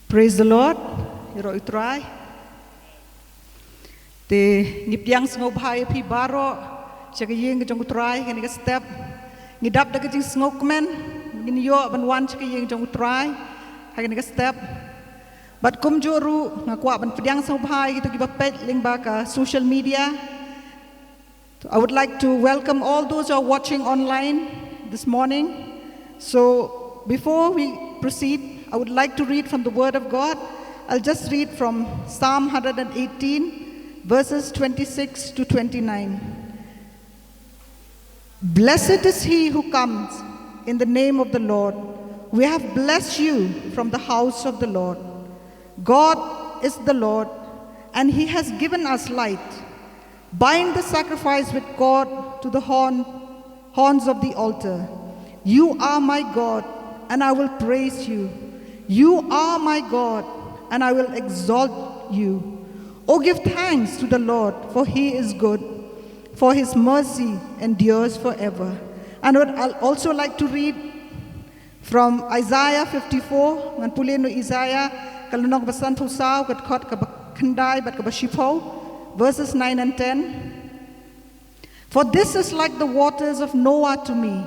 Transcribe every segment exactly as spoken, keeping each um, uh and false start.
Praise the Lord. Ïaroh ïa u Trai. Te ngi pdiang sngewbha ïa phi baroh sha ka ïing ka jong u Trai ha kane ka step. Ngi dap da ka jingsngewkmen ngin ïoh ban wan sha ka ïing ka jong u Trai ha kane ka step. Bad kumjuh ruh nga kwah ban pdiang sngewbha ïa kito kiba peit lyngba ka social media. I would like to welcome all those who are watching online this morning. So, before we proceed, I would like to read from the Word of God. I'll just read from Psalm one hundred eighteen, verses twenty-six to twenty-nine. Blessed is he who comes in the name of the Lord. We have blessed you from the house of the Lord. God is the Lord, and he has given us light. Bind the sacrifice with cord to the horn, horns of the altar. You are my God, and I will praise you. You are my God, and I will exalt you. Oh, give thanks to the Lord, for he is good, for his mercy endures forever. And I would al-, also like to read from Isaiah fifty-four, ngan pule na Isaiah, ka lynnong ba sanphew saw, ka dkhot kaba khyndai bad kaba shiphew, verses nine and ten. For this is like the waters of Noah to me,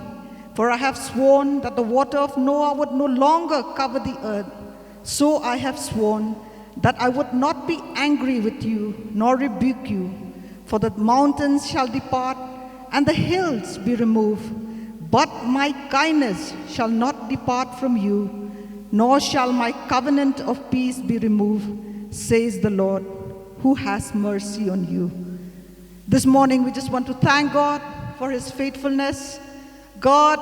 for I have sworn that the water of Noah would no longer cover the earth. So I have sworn that I would not be angry with you, nor rebuke you, for the mountains shall depart, and the hills be removed, but my kindness shall not depart from you, nor shall my covenant of peace be removed, says the Lord, who has mercy on you. This morning, we just want to thank God for his faithfulness. God,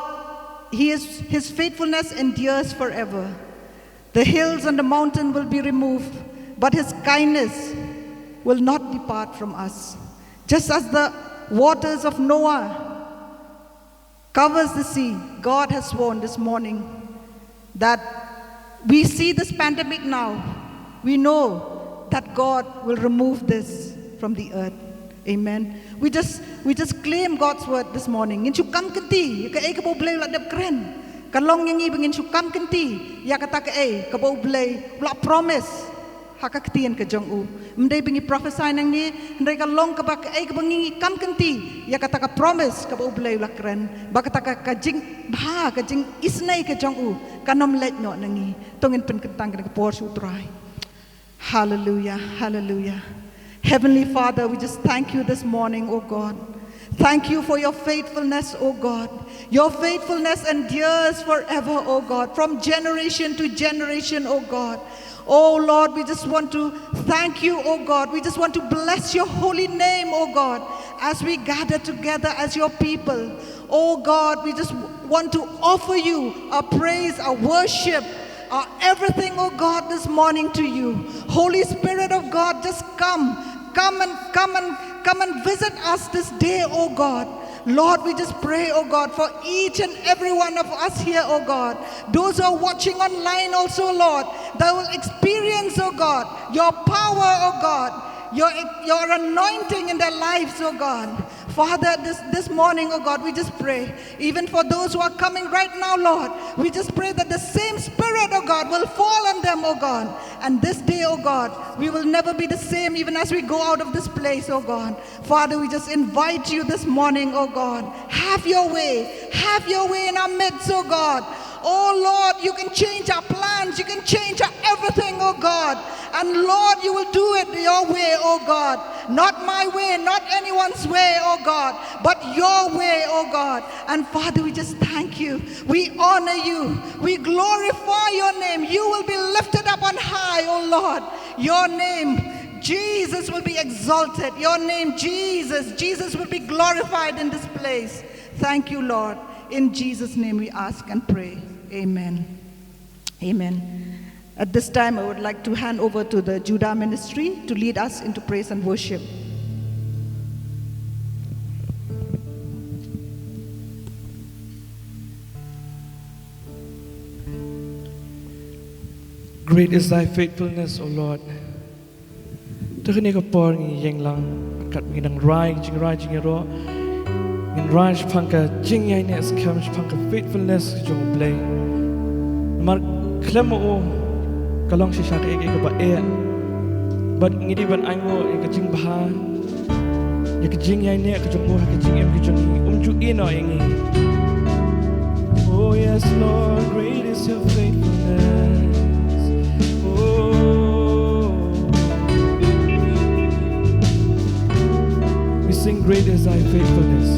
he is, his faithfulness endures forever. The hills and the mountain will be removed, but his kindness will not depart from us. Just as the waters of Noah covers the sea, God has sworn this morning that we see this pandemic now. We know that God will remove this from the earth. Amen. We just, we just claim God's word this morning. Ngin shu kam kynti ïa kaei kaba U Blei u la dep kren. Ka long ïa ngi ba ngin shu kam kynti ïa kata kaei kaba U Blei u la promise ha ka ktien ka jong u. Ym dei ba ngi prophesy nangne, hynrei ka long kaba kaei kaba ngi, ngi kam kynti ïa kata ka promise kaba U Blei u la kren, ba kata ka, ka jingbha, ka jingisynei ka jong u kan ym leit noh na ngi. To ngin pynkyntang kane ka por sha U Trai. Hallelujah, hallelujah. Heavenly Father, we just thank you this morning, oh God. Thank you for your faithfulness, oh God. Your faithfulness endures forever, oh God, from generation to generation, oh God. Oh Lord, we just want to thank you, oh God. We just want to bless your holy name, oh God, as we gather together as your people. Oh God, we just want to offer you our praise, our worship, our everything, oh God, this morning to you. Holy Spirit of God, just come, come and, come and, come and visit us this day, oh God. Lord, we just pray, oh God, for each and every one of us here, oh God. Those who are watching online also, Lord, they will experience, oh God, your power, oh God, your, your anointing in their lives, oh God. Father, this, this morning, oh God, we just pray, even for those who are coming right now, Lord, we just pray that the same Spirit, oh God, will fall on them, oh God. And this day, oh God, we will never be the same even as we go out of this place, oh God. Father, we just invite you this morning, oh God. Have your way. Have your way in our midst, oh God. Oh Lord, you can change our plans. You can change our everything, oh God. And Lord, you will do it your way, oh God. Not my way, not anyone's way, oh God, but your way, oh God. And Father, we just thank you. We honor you. We glorify your name. You will be lifted up on high, oh Lord. Your name, Jesus, will be exalted. Your name, Jesus, Jesus will be glorified in this place. Thank you, Lord. In Jesus' name we ask and pray. Amen. Amen. At this time, I would like to hand over to the Judah ministry to lead us into praise and worship. Great is thy faithfulness, O Lord. Te kane ka por ngi ïeng lang, kat ngi dang rai, jingrai, jingïaroh. Ngin rai shaphang ka jingïaineh skhem, shaphang ka faithfulness jong U Blei. Namar khlem ma u, ka long shisha kaei kaei kaba eh. Bad ngi dei ban ainguh ïa ka jingbha, ïa ka jingïaineh ka jong u ha ka jingim ka jong ngi. Um ju ïehnoh ïa ngi. Oh yes, Lord, great is your faithfulness. Oh, we sing, "Great is thy faithfulness."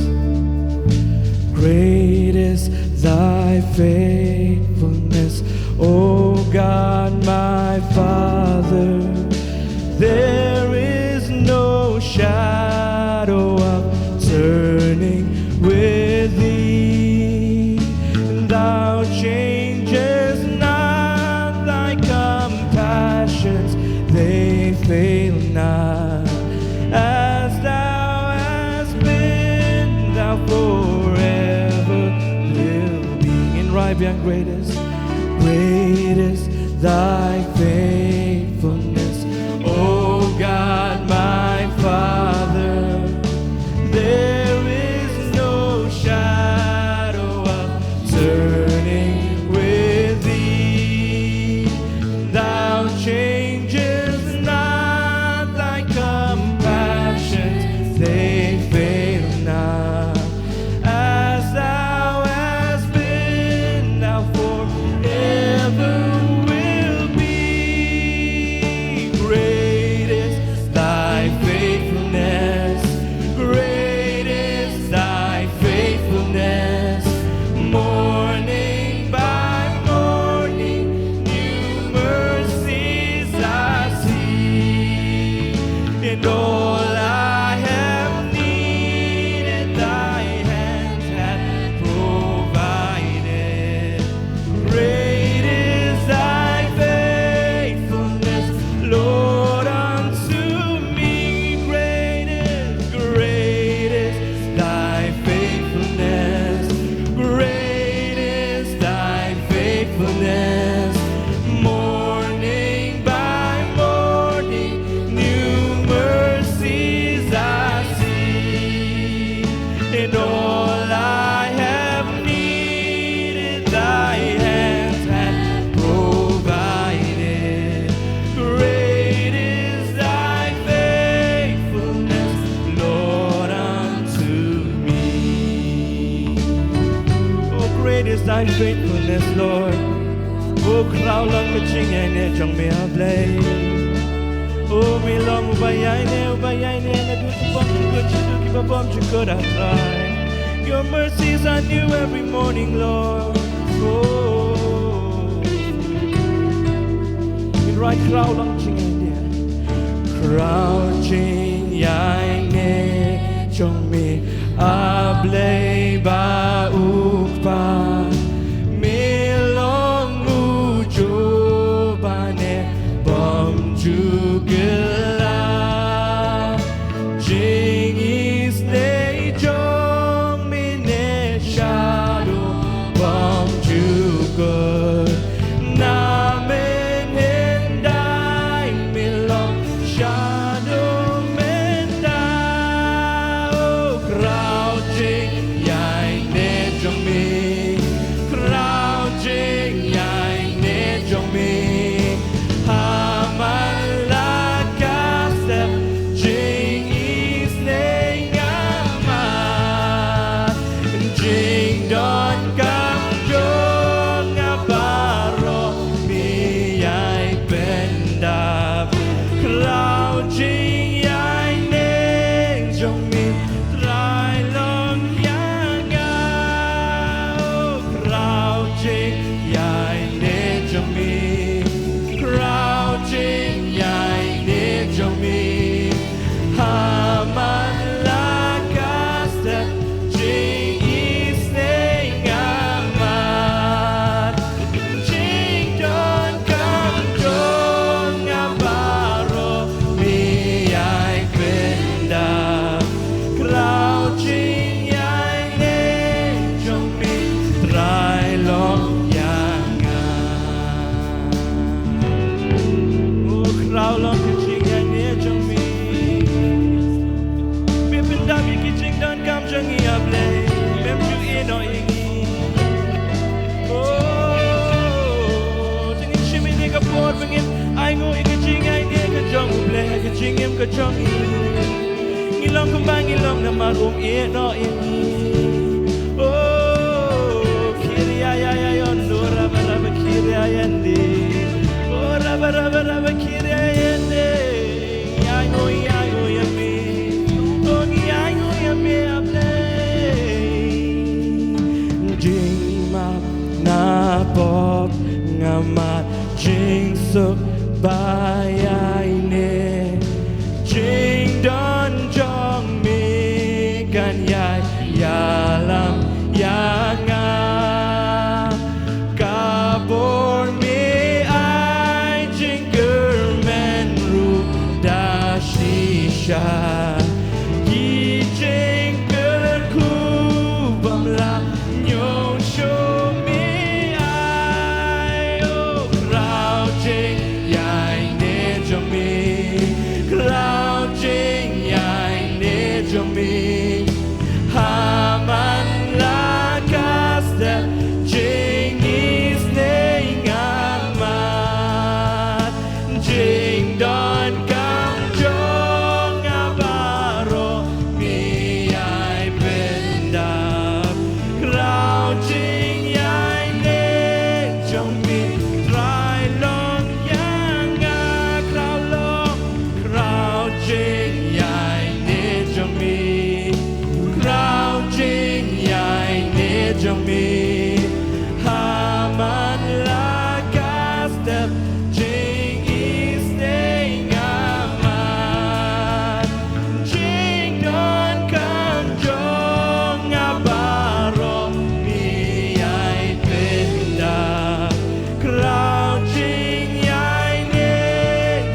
Great is thy faithfulness, O God, my Father. There is no shadow of turning with thee. Thou changest not, thy compassions, they fail not. As thou hast been, thou forever will be. Ngin rai biang, great is, great is thy faithfulness, O God, my Father. There is no shadow of turning with thee. Thou changest not, thy compassions, they fail not. As thou hast been, thou forever will be. Great is thy faithfulness. Great is thy faithfulness. Morning by morning, new mercies I see. In all I have needed, thy hand hath provided. Great is thy faithfulness, Lord, unto me. Great is, great is thy faithfulness. Great is thy faithfulness. Morning by morning, new mercies I see. In all I have needed, thy hand hath provided. Great is thy faithfulness, Lord, unto me. Oh, great is thy faithfulness, Lord. Oh, khraw long ka jingïaineh jong me, A Blei. Oh, me long uba ïaineh, uba ïaineh naduh ki bymjukut shaduh ki bymjukut, A Trai. Your mercies are new every morning, Lord. Oh, ngin rai, khraw long jingïaineh. Khraw jingïaineh jong me, A Blei ba u Kpa. Me long u juh ba neh bymjukut la. Jingisynei jong me neh shaduh bymjukut. Na mynhyndai me long shaduh mynta. Oh, khraw jingïaineh jong me. Khraw jingïaineh jong me. Ha man la ka step jingisynei nga mad. Jingdonkam jong nga baroh me ïai pyndap. Khraw jingïaineh jong me, Trai, long ïa nga. Oh, khraw jingïaineh jong me. Khraw jingïaineh jong me. Ha man la ka step jingisynei nga mad. Jingdonkam jong nga baroh me ïai pyndap. Khraw jingïaineh jong me, Trai, long ïa nga. Oh, khraw long ka jingïaineh jong me. Me pyndap ïa ki jingdonkam jong ngi, A Blei. Mem ju ïehnoh ïa ngi. Oh, te ngin shim ïa kane ka por Ngin ainguh ïa ka jingïaineh ka jong U Blei ha ka jingim ka jong ngi. Ngi long kumba ngi long namar um ïehnoh ïa ngi. Oh, Kyrie, ya, ya, ya, yo, no, raba, raba, Kyrie, ya, ya, ndi. Oh, raba, raba, raba, Kyrie, ya, ya, ndi. Ïainguh, ïainguh ïa me. Oh, ïainguh ïa me, A Blei. Jingmap na pop nga mad, jingsuk ba ïaineh. Jingdon jong me kan ïai ïalam ïa nga. Ka bor me ai jingkyrmen ruh da shisha. Ki jingkyrkhu bym lah ñiewshoh me ai. Oh, khraw jingïaineh jong me, khraw jingïaineh jong me. Ha man la ka step jingisynei nga mad. Jingdonkam jong nga baroh me ïai pyndap. Khraw jingïaineh jong me, Trai long ïa nga. Khraw long, khraw jingïaineh jong me, khraw jingïaineh jong me. Ha man la ka step jingisynei nga mad. Jingdonkam jong nga baroh me ïai pyndap. Khraw jingïaineh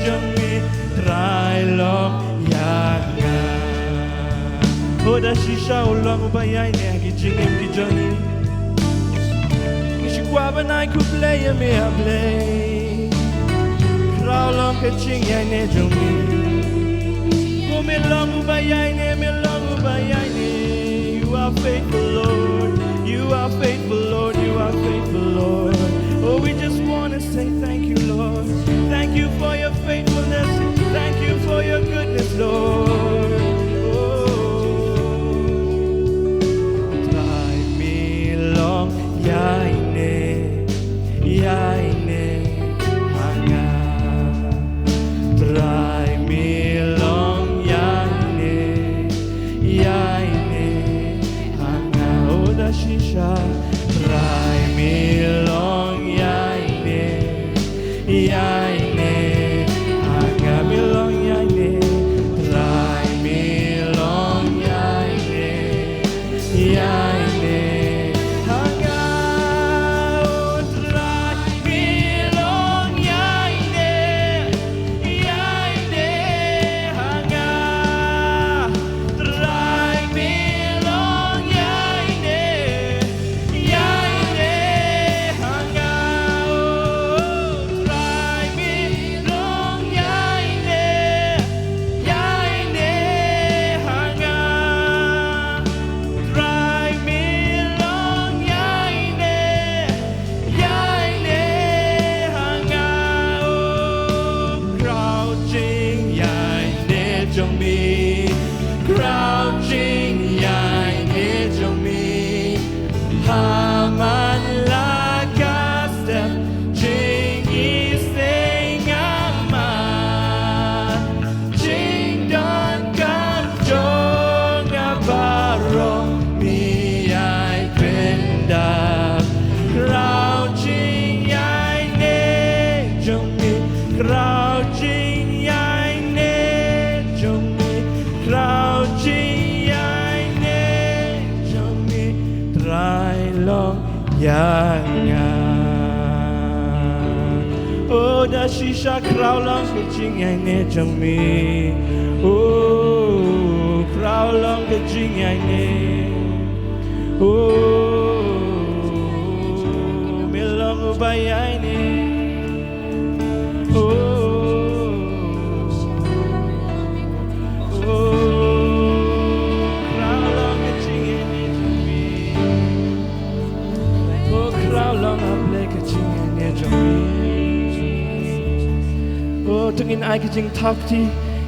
jong me, Trai long ïa nga. Oh, da shisha u long uba ïaineh ha ki jingim ki jong ngi. Ngi shu kwah ban ai khublei ïa me, A Blei. Khraw long ka jingïaineh jong me. Oh, me long uba ïaineh, me long uba ïaineh. You are faithful, Lord. You are faithful, Lord. You are faithful, Lord. Oh, we just want to say thank you, Lord. Thank you for your faithfulness. Thank you for your goodness, Lord. Oh, Trai, me long ïaineh, ïaineh ha nga. Trai, me long ïaineh, ïaineh ha nga. Oh, da shisha. Trai, me long ïaineh, ïaineh ha nga. Me long ïaineh. Trai, me long ïaineh, ïaineh ha nga. Oh, Trai, me long ïaineh, ïaineh ha nga. Trai, me long ïaineh, ïaineh ha nga. Oh, Trai, me long ïaineh, ïaineh ha nga. Trai, me long ïaineh, ïaineh ha nga. Oh, khraw jingïaineh jong me, khraw jingïaineh jong me. Ha man la ka step jingisynei nga mad. Jingdonkam jong nga baroh me ïai pyndap. Khraw jingïaineh jong me, khraw jingïaineh jong me, khraw jingïaineh jong me. Trai, long ïa nga. Oh, da shisha, khraw long ka jingïaineh jong me. Oh, khraw long ka jingïaineh. Oh, me long uba ïaineh. Oh, oh, khraw long ka jingïaineh jong me. Oh, khraw long, A Blei, ka jingïaineh jong me. Oh, to ngin ai ka jingthap kti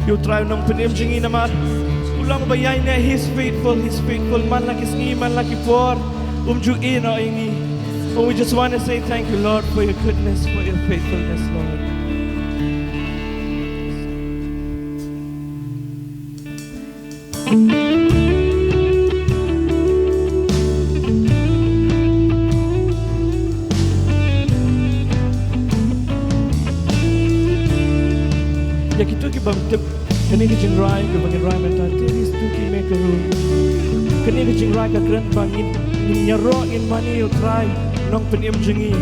ïa u Trai u nongpynim jong ngi namar u long ba ïaineh, he's faithful, he's faithful. Man la ki sngi, man la ki por, um ju ïehnoh ïa ngi. Oh, we just want to say thank you, Lord, for your goodness, for your faithfulness, Lord. Ïa kito ki bym tip kane ka jingrwai kaba ngin rwai mynta, Teri Stuti Me Karu. Kane ka jingrwai ka kren ba ngin, ngin ïaroh, ngin mane ïa u Trai u nongpynim jong ngi.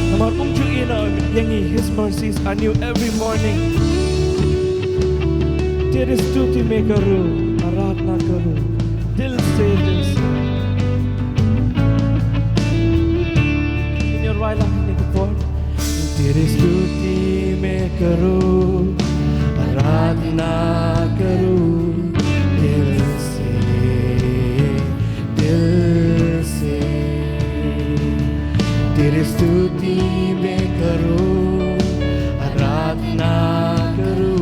Namar um ju ïehnoh ïa ngi, his mercies are new every morning. Teri Stuti Me Karu, Aradhana Karu, Dil Se, Dil Se. Ngin ïaroh lang kane ka por. Teri Stuti Me Karu, Aradhana Karu, Dil Se, Dil Se. Teri Stuti Me Karu, Aradhana Karu,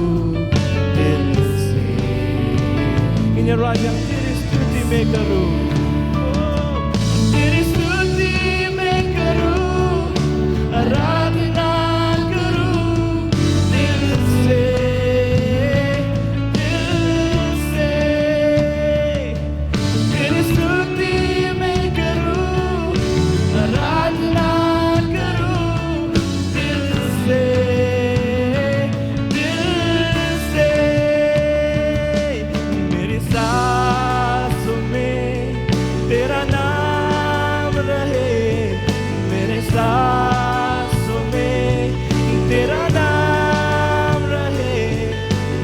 Dil Se. Ngin ïaroh lang, Teri Stuti Me Karu. Oh, Teri Stuti Me Karu, Aradhana Karu, Dil Se, Dil Se. Teri Stuti Me Karu, Aradhana Karu, Dil Se, Dil Se. Meri Saanson Mein Tera Naam Rahe, Meri Saanson Mein Tera Naam Rahe,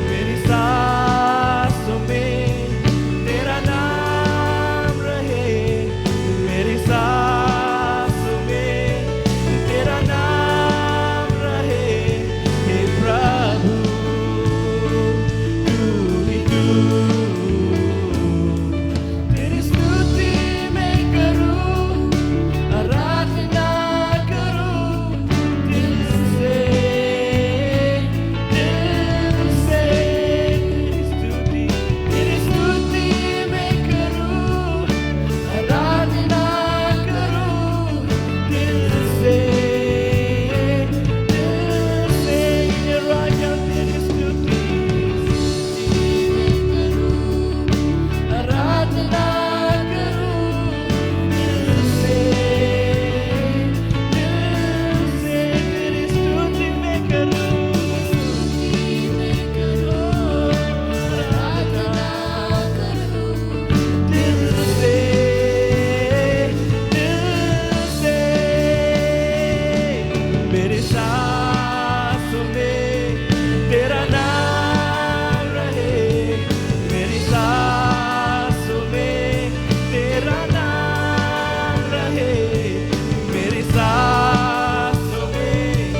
Meri Saanson Mein Tera Naam Rahe, Meri Saanson Mein Tera Naam Rahe, He Prabhu, Tu Hi Tu. Teri Stuti Me Karu, Aradhana Karu, Dil Se, Dil Se. Teri Stuti, Teri Stuti Me Karu, Aradhana Karu, Dil Se, Dil Se. Ïaroh lang, Teri Stuti. Meri saanson mein tera naam rahe, meri saanson mein tera naam rahe, meri saanson mein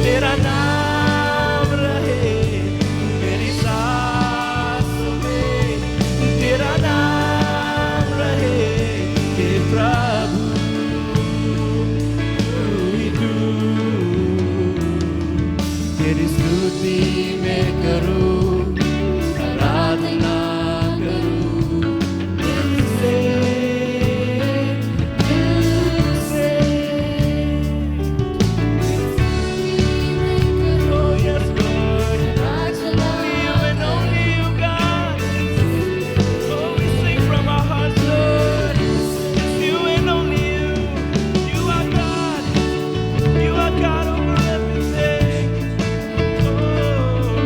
tera naam rahe, meri saanson mein tera naam rahe, हे प्रभु, तू ही तू। तेरी स्तुति मैं करूं, आराधना करूं, दिल से, दिल से। Oh, yes, Lord. Only you and only you, God. Oh, we sing from our hearts, Lord. It's you and only you. You are God. You are God over everything. Oh.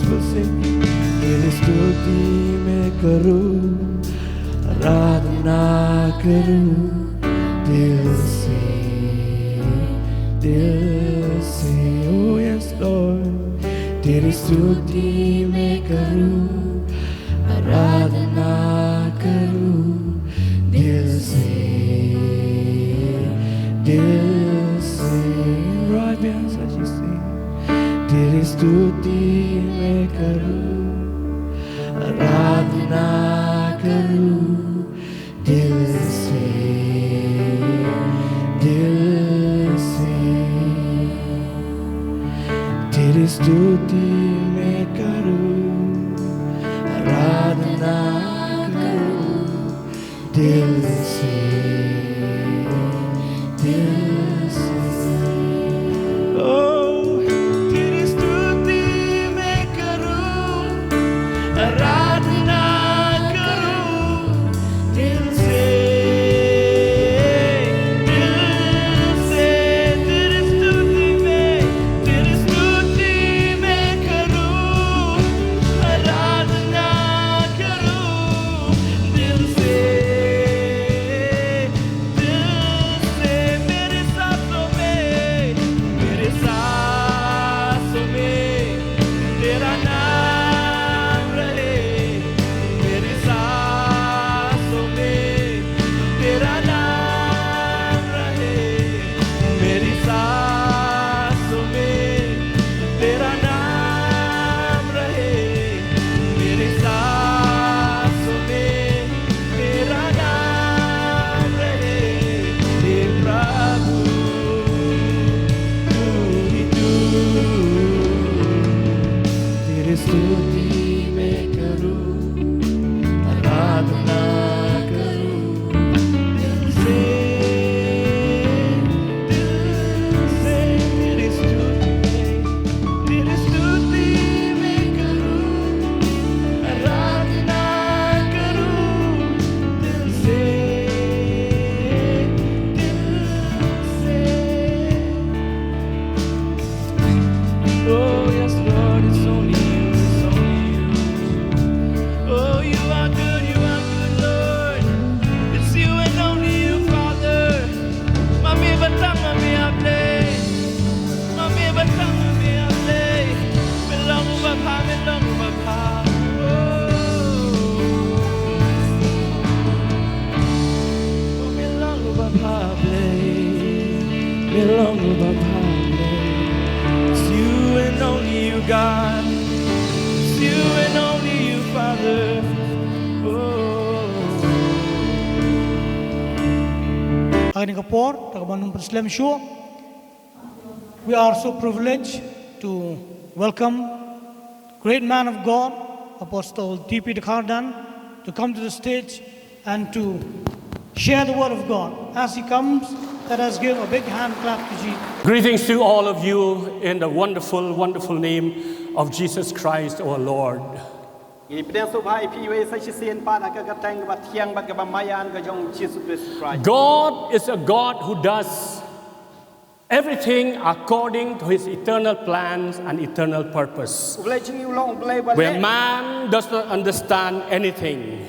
We'll sing. तेरी स्तुति मैं करूं, आराधना करूं दिल से, दिल से। Oh yes, Lord. तेरी स्तुति मैं करूं, आराधना करूं दिल से, दिल से। Right behind us, as you sing. तेरी स्तुति मैं करूं, आराधना करूं दिल से, दिल से। तेरी स्तुति मैं करूं, आराधना करूं दिल से, दिल से। ओ, तेरी स्तुति मैं करूं, आराधना करूं दिल से, दिल से। तेरी स्तुति मैं, तेरी स्तुति मैं करूं, आराधना करूं दिल से, दिल से। मेरे सांसों में, मेरे सांसों में तेरा नाम रहे, मेरी सांसों में तेरा नाम रहे, मेरी सांसों में तेरा नाम रहे, मेरी सांसों में तेरा नाम रहे, हे प्रभु, तू ही तू। तेरी स्तुति मैं करूं, आराधना करूं दिल से, दिल से। तेरी स्तुति मैं, तेरी स्तुति मैं करूं, आराधना करूं दिल से, दिल से। Oh yes, Lord, it's only you, it's only you. Oh, you are good, you are good, Lord. It's you and only you, Father. Ma me batang, ma me ablei. Ma me batang, ma me ablei. Me long u babha, me long u babha. Oh. Oh, me long u babha, Blei. Me long u babha, Blei. It's you and only you, God. It's you and only you, Father. Oh. Ha kane ka por, te kaba ngin pynslem shuh. We are so privileged to welcome great man of God, Apostle T P Dkhar Dhan, to come to the stage and to share the word of God. As he comes, let us give a big hand clap to Jesus. Greetings to all of you in the wonderful, wonderful name of Jesus Christ our Lord. Ngi pdiang sngewbha ïa phi, ïa sa shisien pat ha ka kyrteng kaba thiang bad kaba maïan ka jong Jisu Khrist. God is a God who does everything according to his eternal plans and eternal purpose, U Blei jong ngi u long u Blei ba leh, where man does not understand anything.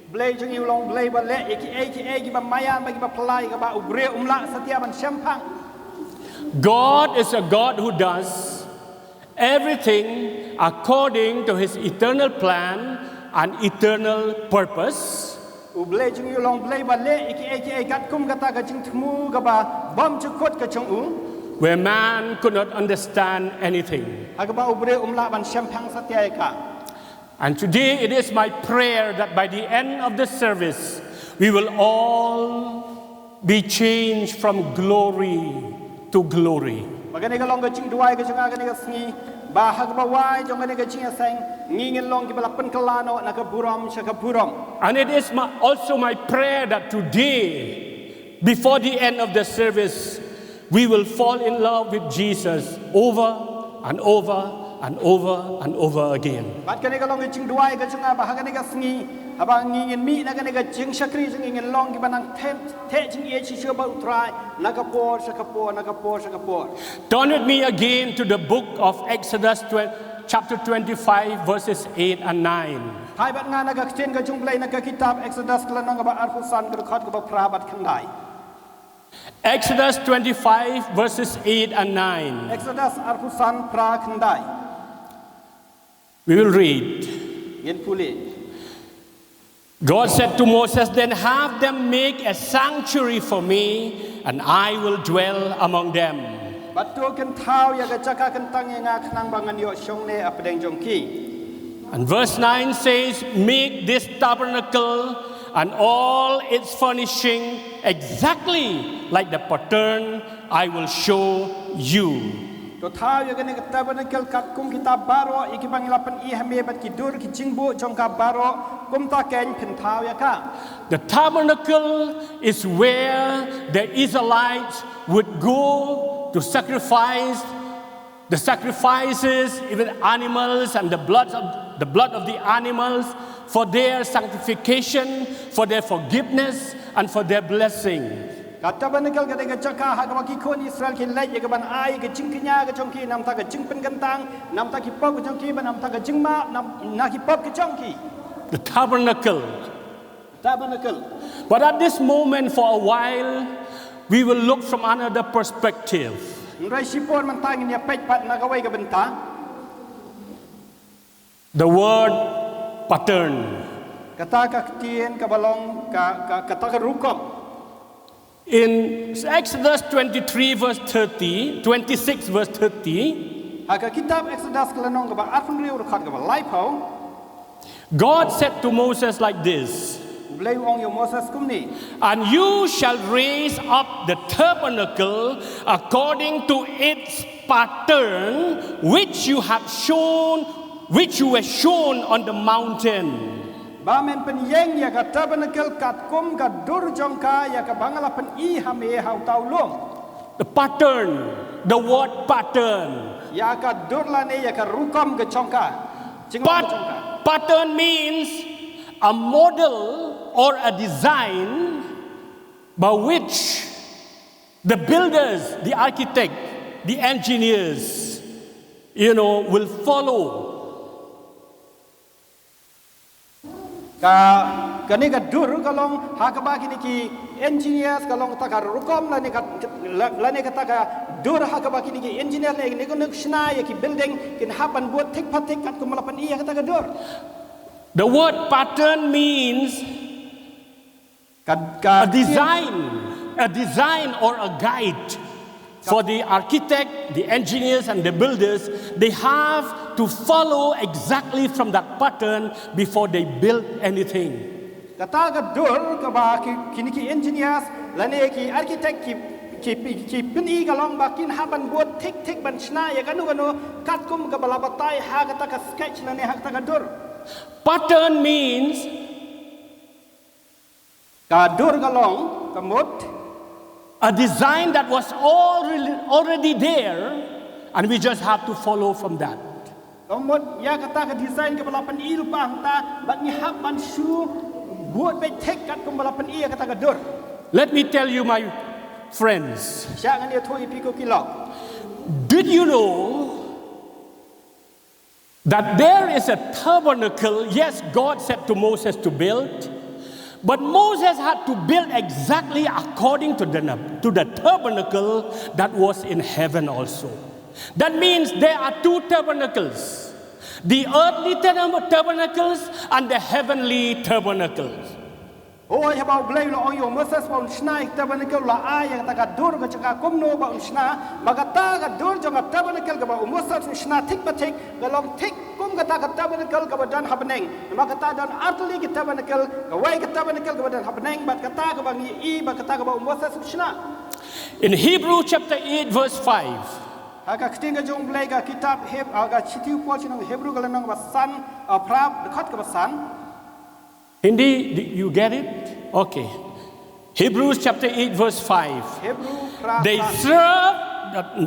U Blei jong ngi u long u Blei ba leh ïa kiei kiei kiba maïan bad kiba phylla ïa kaba u briew um lah satia ban shemphang. God is a God who does everything according to his eternal plan and eternal purpose. U Blei jong ngi u long u Blei ba leh ïa kiei kiei katkum kata ka jingthmu kaba bymjukut ka jong u, where man could not understand anything, ha kaba u briew um lah ban shemphang satia ïa ka. And today it is my prayer that by the end of the service, we will all be changed from glory to glory. Ba kane ka long ka jingduwai ka jong nga kane ka sngi, ba ha kaba wai jong kane ka jingïaseng, ngi ngin long kiba la pynkylla noh na ka burom sha ka burom. And it is my, also my prayer that today, before the end of the service, we will fall in love with Jesus over and over and over and over again. Bad kane ka long ka jingduwai ka jong nga ba ha kane ka sngi, haba ngi ngin mih na kane ka jingshakri jong ngi, ngin long kiba nang thep, thep jingïeit shisha bad u Trai, na ka por sha ka por, na ka por sha ka por. Turn with me again to the book of Exodus twenty, chapter twenty-five, verses eight and nine. Phai bad nga na ka ktien ka jong U Blei na ka kitab Exodus ka lynnong kaba arphew san, ka dkhot kaba phra bad khyndai. Exodus twenty-five, verses eight and nine. Exodus arphew san, phra, khyndai. We will read. Ngin pule. God said to Moses, "Then have them make a sanctuary for me, and I will dwell among them." Bad to kin thaw ïa ka jaka kyntang ïa nga khnang ba ngan ïoh shong ne hapdeng jong ki. And verse nine says, "Make this tabernacle and all its furnishing exactly like the pattern I will show you." To thaw ïa kane ka tabernacle katkum kita baroh ïa kiba ngi la pyni ha me, bad ki dur ki jingbuh jong ka baroh kumta keiñ phin thaw ïa ka. The tabernacle is where the Israelites would go to sacrifice the sacrifices, even animals, and the blood of the blood of the animals, for their sanctification, for their forgiveness, and for their blessing. Ka tabernacle ka dei ka jaka ha kaba ki khun Israel ki leit ïa kaban ai ka jingkñia ka jong ki, namta ka jingpynkyntang namta ki pop ka jong ki, bad namta ka jingmap nam na ki pop ka jong ki. The tabernacle. Tabernacle. But at this moment, for a while, we will look from another perspective. Hynrei shipor mynta ngin ïa peit pat na kawei ka bynta. The word pattern. Kata ka ktien kaba long ka, ka, kata ka rukom. In Exodus twenty-three, verse thirty, twenty-six, verse thirty, ha ka kitab Exodus ka lynnong kaba arphew hynriew, dkhot kaba laiphew, God said to Moses like this, U Blei u ong ïa u Moses kumne: "And you shall raise up the tabernacle according to its pattern, which you have shown, which you were shown on the mountain." Ba men pynïeng ïa ka tabernacle katkum ka dur jong ka ïa kaba nga la pyni ha me ha uta u lum. The pattern, the word pattern. Ïa ka dur lane ïa ka rukom ka jong ka. Jinglong ka jong ka. Pat-, pattern means a model or a design by which the builders, the architect, the engineers, you know, will follow. Ka, kane ka dur ka long ha kaba kine ki engineers, ka long kata ka rukom lane ka, la-, lane kata ka dur ha kaba kine ki engineers lane ki, ki shna ïa ki building kin hap ban bud thik pa thik katkum la pyni ïa kata ka dur. The word pattern means Ka, ka, a design, a design or a guide for the architect, the engineers, and the builders. They have to follow exactly from that pattern before they build anything. Kata ka dur kaba ki, kine ki engineers lane ki architect ki, ki, ki pyni ka long ba kin hap ban bud thik thik ban shna ïa kano kano katkum kaba la batai ha kata ka sketch lane ha kata ka dur. Pattern means Ka dur ka long, ka mut, a design that was already, already there, and we just have to follow from that. Ka mut ïa kata ka design kaba la pyni lypa hangta, bad ngi hap ban shu bud beit thik katkum ba la pyni ïa kata ka dur. Let me tell you, my friends. Sha ngan ïathuh ïa phi ko ki lok. Did you know that there is a tabernacle? Yes, God said to Moses to build, but Moses had to build exactly according to the, to the tabernacle that was in heaven also. That means there are two tabernacles, the earthly tab-, tabernacles and the heavenly tabernacles. Hooid, haba U Blei u la ong ïa u Moses ba un shna ïa ka tabernacle, u la ai ïa kata ka dur ka jaka kumno ba un shna, ba kata ka dur jong ka tabernacle kaba u Moses u shna thik pa thik, ka long thik kum kata ka tabernacle kaba don ha bneng. Namar kata don artylli ki tabernacle, kawei ka tabernacle kaba don ha bneng, bad kata kaba ngi ïohi, bad kata kaba u Moses u shna. In Hebrew chapter eight verse five. Ha ka ktien ka jong U Blei ka kitab Heb-, ha ka shithi u Paul sha ki nong Hebru ka lynnong kaba san, ah, phra, dkhot kaba san. Hindi, do you get it? Okay. Hebrews chapter eight, verse five. Hebru phra, they phra. Serve,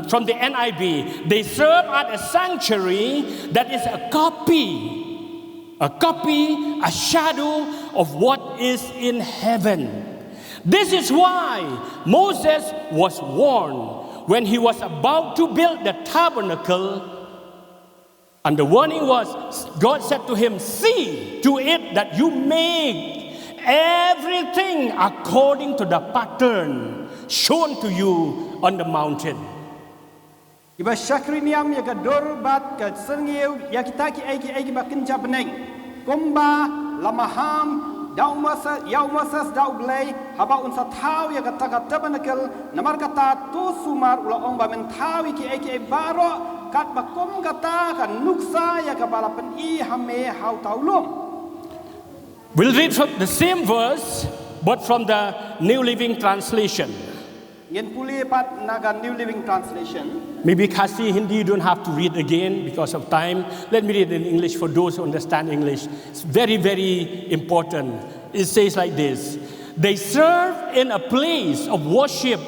uh, from the N I V, they serve at a sanctuary that is a copy, a copy, a shadow of what is in heaven. This is why Moses was warned when he was about to build the tabernacle. And the warning was, God said to him, "See to it that you make everything according to the pattern shown to you on the mountain." Kiba shakri niam ïa ka dur bad ka syrngiew ïa kita kiei kiei kiba kynja bneng, kumba la maham da u Moses, ïa u Moses da U Blei, haba un sa thaw ïa kata ka tabernacle. Namar kata, to sumar u la ong ba men thaw ïa kiei kiei baroh katba kum kata ka nuksa ïa kaba la pyni ha me ha uta u lum. We'll read from the same verse, but from the New Living Translation. Ngin pule pat na ka New Living Translation. Maybe Khasi, Hindi, you don't have to read again because of time. Let me read in English for those who understand English. It's very, very important. It says like this: "They serve in a place of worship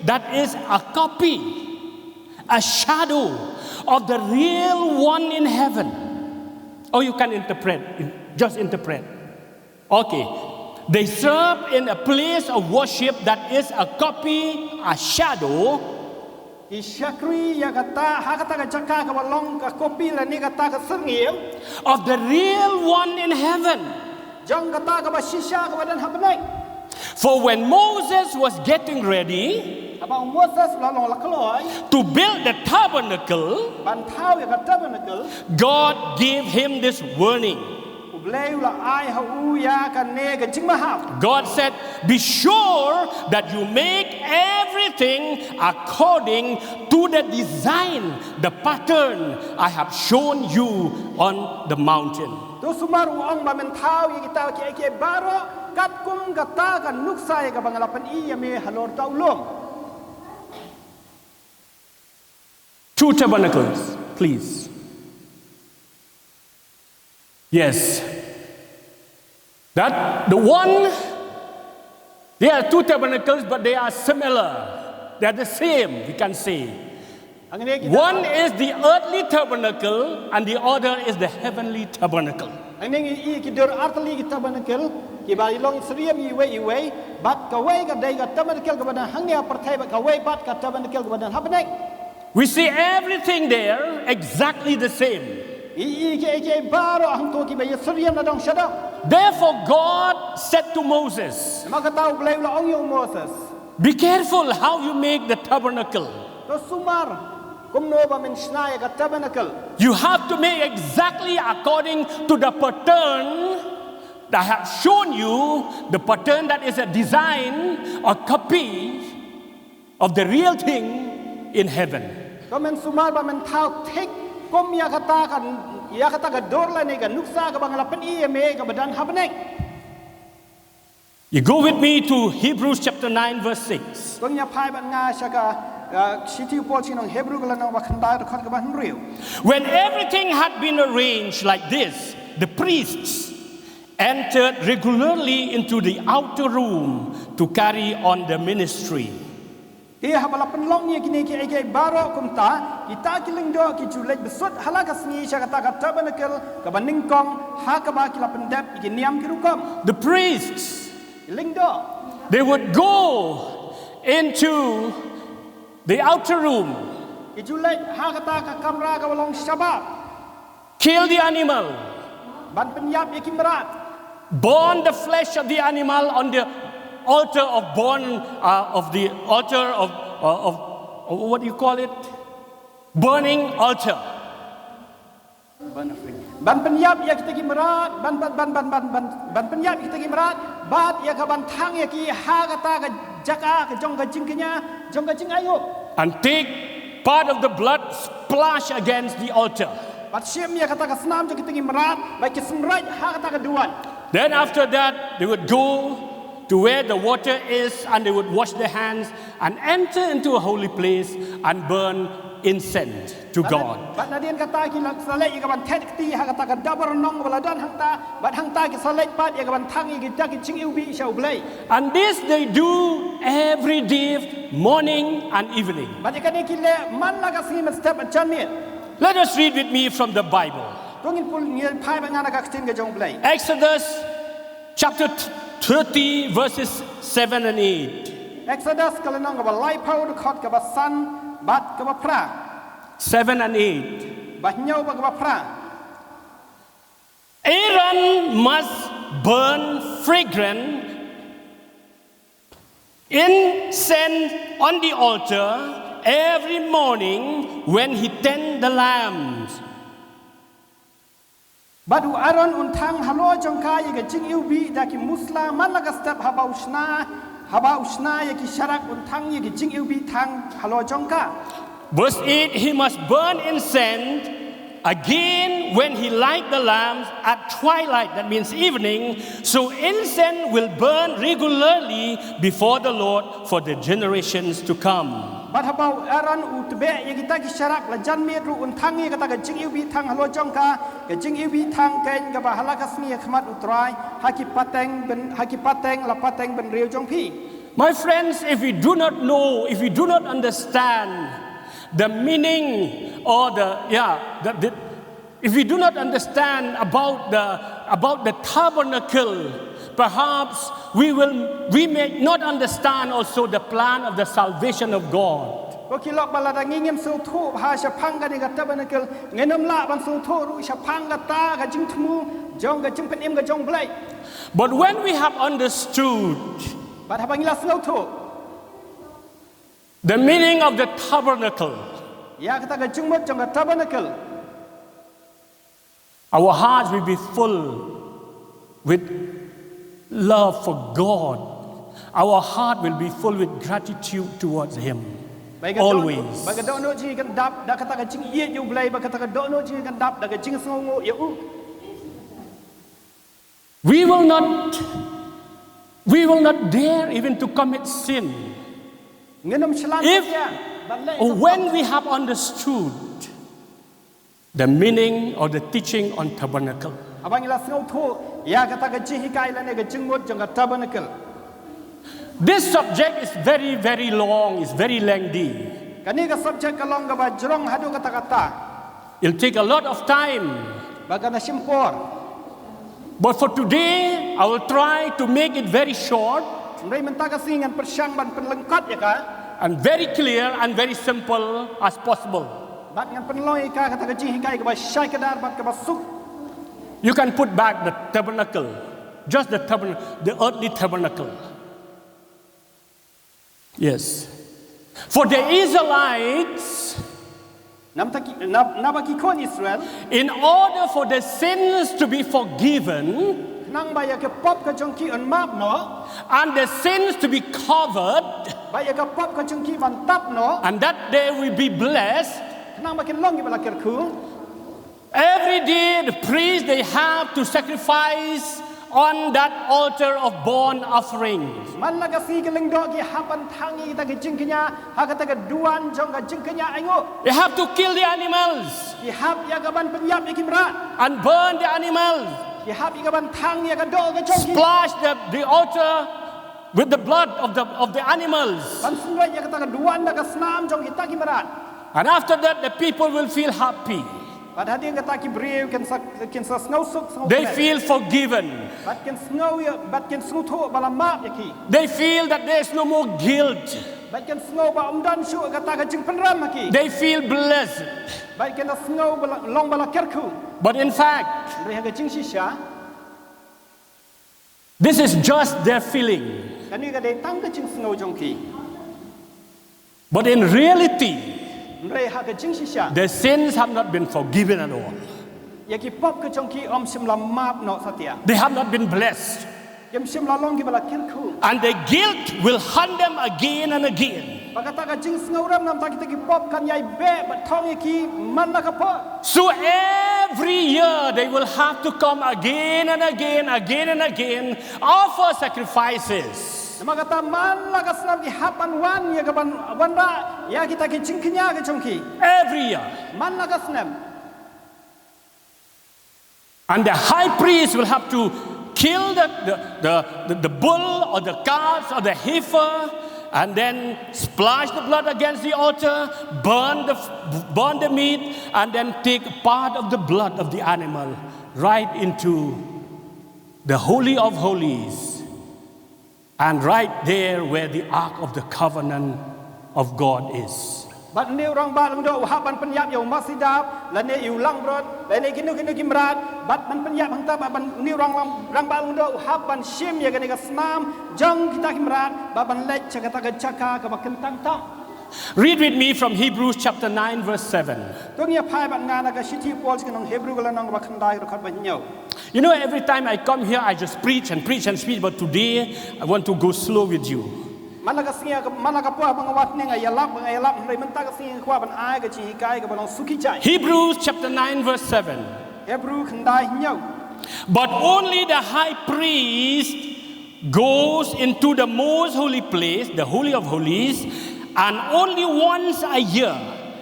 that is a copy, a shadow of the real one in heaven." Oh, you can interpret. Just interpret. Okay. "They serve in a place of worship that is a copy, a shadow." Ki shakri ïa kata, ha kata ka jaka kaba long ka kopi lane kata ka syrngiew, "of the real one in heaven." Jong kata kaba shisha kaba don ha bneng. "For when Moses was getting ready, haba u Moses u la long la kloi, to build the tabernacle, ban thaw ïa ka tabernacle, God gave him this warning." U Blei u la ai ha u ïa kane ka jingmaham. God said, "Be sure that you make everything according to the design, the pattern I have shown you on the mountain." To sumar u ong ba men thaw ïa kita kiei kiei baroh katkum kata ka nuksa ïa kaba nga la pyni ïa me halor uta u lum. Two tabernacles, please. Yes. That the one, there are two tabernacles, but they are similar. They are the same, we can say. Hangne kita, one is the earthly tabernacle, and the other is the heavenly tabernacle. Hangne ngi i ki dur artylli ki tabernacle, kiba i long syriem iwei iwei, bad kawei ka dei ka tabernacle kaba don hangne ha pyrthei, bad kawei pat ka tabernacle kaba don ha bneng. We see everything there exactly the same. I i kiei kiei baroh hangto kiba ïa syriem na dong sha dong. Therefore God said to Moses, namar kata U Blei u la ong ïa u Moses, "Be careful how you make the tabernacle." To sumar kumno ba men shna ïa ka tabernacle. "You have to make exactly according to the pattern that I have shown you, the pattern that is a design, a copy of the real thing in heaven." To men sumar ba men thaw thik kum ïa kata ka, ïa kata ka dur lane ka nuksa kaba nga la pyni ïa me kaba don ha bneng. You go with me to Hebrews chapter nine, verse six. To ngin ïa phai bad nga sha ka, uh, shithi u Paul sha ki nong Hebru ka lynnong ba khyndai, dkhot kaba hynriew. "When everything had been arranged like this, the priests entered regularly into the outer room to carry on the ministry." Te haba la pynlong ïa kine kiei kiei baroh kumta, kita ki lyngdoh ki ju leit bsut ha la ka sngi sha kata ka tabernacle kaba nyngkong, ha kaba ki la pyndep ïa ki niam ki rukom. The priests, ki lyngdoh, they would go into the outer room, ki ju leit ha kata ka kamra kaba long shabar. Kill the animal. Ban pynïap ïa ki mrad. Burn the flesh of the animal on the altar of burn, uh, of the altar of, uh, of, of, what do you call it? Burning altar. Ban pynïap ïa kita ki mrad, ban, ban, ban pynïap ïa kita ki mrad, bad ïa ka ban thang ïa ki ha kata ka jaka ka jong ka jingkñia, jong ka jingainguh. And take part of the blood, splash against the altar. Bad shim ïa kata ka snam jong kita ki mrad, bad ki synreit ha kata ka duwan. Then after that, they would go to where the water is and they would wash their hands and enter into a holy place and burn incense to God. Bad nadien kata ki la sa leit ïa ka ban thet kti ha kata ka dabar nong ba la don hangta, bad hangta ki sa leit pat ïa ka ban thang ïa kita ki jingiwbih sha U Blei. And this they do every day, morning and evening. Bad ïa kane ki leh man la ka sngi mynstep bad janmiet. Let us read with me from the Bible. To ngin pule, ngin phai bad nga na ka ktien ka jong U Blei. Exodus chapter thirty, verses seven and eight. Exodus ka lynnong kaba laiphew, dkhot kaba san bad kaba phra. Seven and eight. Ba hynñiew bad kaba phra. must burn fragrant incense on the altar every morning when he tend the lambs. Bad u Aaron un thang halor jong ka ïa ka jingiwbih da ki musla man la ka step haba u shna, haba u shna ïa ki sharak un thang ïa ka jingiwbih thang halor jong ka. Verse eight, he must burn incense again when he light the lamps at twilight, that means evening, so incense will burn regularly before the Lord for the generations to come. Bad haba u Aaron u tbeh ïa kita ki sharak la jan miet ruh un thang ïa kata ka jingiwbih thang halor jong ka, ka jingiwbih thang keiñ kaba ha la ka sngi ha khmat u Trai, ha ki pateng byn, ha ki pateng la pateng bynriew jong phi. My friends, if we do not know, if we do not understand the meaning or the, yeah, the, the, if we do not understand about the, about the tabernacle, perhaps we will, we may not understand also the plan of the salvation of God. Ko ki lok ba lada ngi ngim sngewthuh ha shaphang kane ka tabernacle, ngin ym lah ban sngewthuh ruh shaphang kata ka jingthmu jong ka jingpynim ka jong U Blei. But when we have understood Bad haba ngi la sngewthuh the meaning of the tabernacle, ïa kata ka jingmut jong ka tabernacle, our hearts will be full with love for God. Our heart will be full with gratitude towards Him. Ba ka dohnud, always, ba ka dohnud jong ngi kan dap da kata ka jingïeit ïa U Blei, ba kata ka dohnud jong ngi kan dap da ka jingsngewnguh ïa u. We will not, we will not dare even to commit sin. Ngin ym shlan, if, satia ban leh, or when we have understood the meaning of the teaching on tabernacle. Haba ngi la sngewthuh ïa kata ka jinghikai lane ka jingmut jong ka tabernacle. This subject is very, very long, it's very lengthy. Kane ka subject ka long kaba jrong haduh katta katta. It'll take a lot of time. Bad kan da shim por. But for today, I will try to make it very short. Hynrei mynta ka sngi ngan pyrshang ban pynlyngkot ïa ka. And very clear and very simple as possible. Bad ngan pynlong ïa ka kata ka jinghikai kaba shai kdar bad kaba suk. You can put back the tabernacle, just the tabernacle, the earthly tabernacle. Yes. For the Israelites, naba ki khun Israel, in order for the sins to be forgiven, khnang ba ïa ka pop ka jong ki yn map noh, and the sins to be covered, ba ïa ka pop ka jong ki ban tap noh, and that they will be blessed, khnang ba kin long kiba la kyrkhu. Every day the priests, they have to sacrifice on that altar of burnt offerings. Man la ka sngi ki lyngdoh ki hap ban thang ïa kita ki jingkñia ha kata ka duwan jong ka jingkñia ainguh. They have to kill the animals. Ki hap ïa ka ban pynïap ïa ki mrad. And burn the animals. Ki hap ïa ka ban thang ïa ka doh ka jong ki. Splash the, the altar with the blood of the, of the animals. Ban sngewrit ïa kata ka duwan da ka snam jong kita ki mrad. And after that, the people will feel happy. Bad hadien kata ki briew kin sa, kin sa sngewsuk, sngewkmen. They feel forgiven. Bad kin sngew ïa, bad kin sngewthuh ba la map ïa ki. They feel that there is no more guilt. Bad kin sngew ba ym don shuh kata ka jingpynrem ha ki. They feel blessed. Bad kin da sngew ba la, long ba la kyrkhu. But in fact, hynrei ha ka jingshisha, this is just their feeling. Kane ka dei tang ka jingsngew jong ki. But in reality, hynrei ha ka jingshisha, their sins have not been forgiven at all. Ïa ki pop ka jong ki ym shym la map noh satia. They have not been blessed. Kim shym la long kiba la kyrkhu. And the guilt will haunt them again and again. Bad kata ka jingsngewrem namar kita ki pop kan ïai beh bad thong ïa ki man la ka por. So every year they will have to come again and again, again and again, offer sacrifices. Namar kata man la ka snem ki hap ban wan ïa ka ban wanrah ïa kita ki jingkñia ka jong ki. Every year. Man la ka snem. And the high priest will have to kill the, the, the, the, the bull or the calves or the heifer and then splash the blood against the altar, burn the, burn the meat, and then take part of the blood of the animal right into the Holy of Holies, and right there where the Ark of the Covenant of God is. Bad une u rangbah lyngdoh u hap ban pynïap ïa u masi dap, lane ïa u langbrot, lane kino kino ki mrad, bad ban pynïap hangta bad ban une u rang, rangbah lyngdoh u hap ban shim ïa kane ka snam jong kita ki mrad, bad ban leit sha kata ka jaka kaba kyntang tam. Read with me from Hebrews chapter nine, verse seven. To ngin ïa phai bad nga na ka shithi u Paul sha ki nong Hebru ka lynnong kaba khyndai ka dkhot ba hynñiew. You know, every time I come here, I just preach and preach and speak, but today I want to go slow with you. Man la ka sngi, man la ka por ba nga wan hangne nga ïalap, nga ïalap, hynrei mynta ka sngi nga kwah ban ai ka jinghikai kaba long suki jai. Hebrews chapter nine, verse seven. Hebru khyndai hynñiew. But only the high priest goes into the most holy place, the Holy of Holies, and only once a year,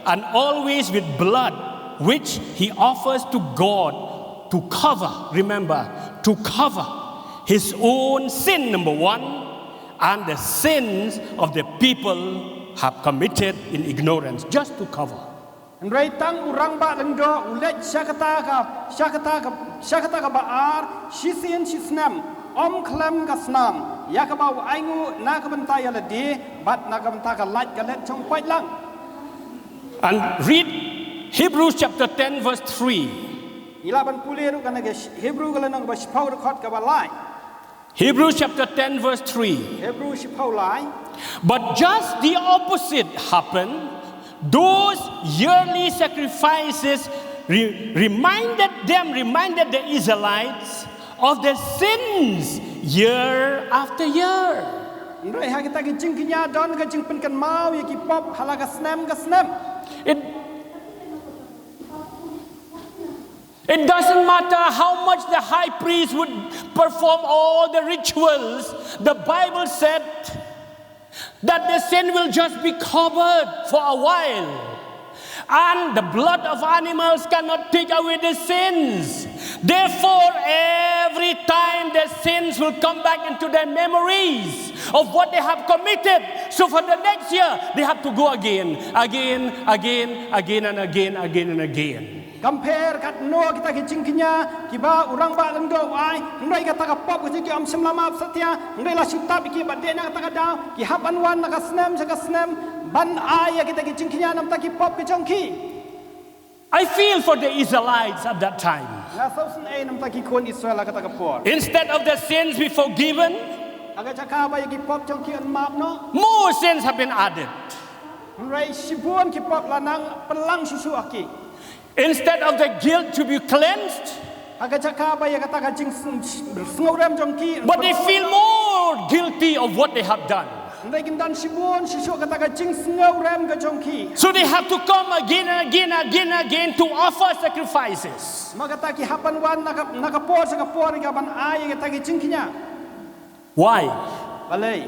and always with blood, which he offers to God to cover, remember, to cover his own sin, number one, and the sins of the people have committed in ignorance, just to cover. Hynrei tang u rangbah lyngdoh u leit sha kata ka, sha kata ka, sha kata kaba ar, shisien shisnem, ym khlem ka snam, ïa kaba u ainguh na ka bynta ïa lade, bad na ka bynta ka lait ka let jong u paidlang. And read Hebrews chapter ten, verse three. Ngi lah ban pule ruh kane ka Hebru ka lynnong kaba shiphew dkhot kaba lai. Hebrews chapter ten, verse three. Hebru shiphew lai. But just the opposite happened. Those yearly sacrifices re-, reminded them, reminded the Israelites of their sins year after year. Hynrei ha kita ki jingkñia don ka jingpynkynmaw ïa ki pop ha la ka snem ka snem. It It doesn't matter how much the high priest would perform all the rituals, the Bible said that the sin will just be covered for a while. And the blood of animals cannot take away the sins. Therefore, every time the sins will come back into their memories of what they have committed. So for the next year, they have to go again, again, again, again, and again, again, and again. Compare katno kita ki jingkñia kiba u rangbah lyngdoh u ai, hynrei kata ka pop ka jong ki ym shym la map satia, hynrei la shu tap ïa ki bad dei na kata ka daw ki hap ban wan na ka snem sha ka snem ban ai ïa kita ki jingkñia namar ki pop ka jong ki. I feel for the Israelites at that time. Nga sngewsynei namar ki khun Israel ha kata ka por. Instead of their sins be forgiven, ha ka jaka ba ïa ki pop jong ki yn map noh, more sins have been added. Hynrei shibun ki pop la nang pynlang shuh shuh ha ki. Instead of the guilt to be cleansed, ha ka jaka ba ïa kata ka jingsngewrem jong ki, but they feel more guilty of what they have done. Hynrei kin don shibun shuh shuh kata ka jingsngewrem ka jong ki. So they have to come again and again, again and again to offer sacrifices. Ma kata ki hap ban wan na ka, na ka por sha ka por ïa ka ban ai ïa kata ki jingkñia. Why? Balei?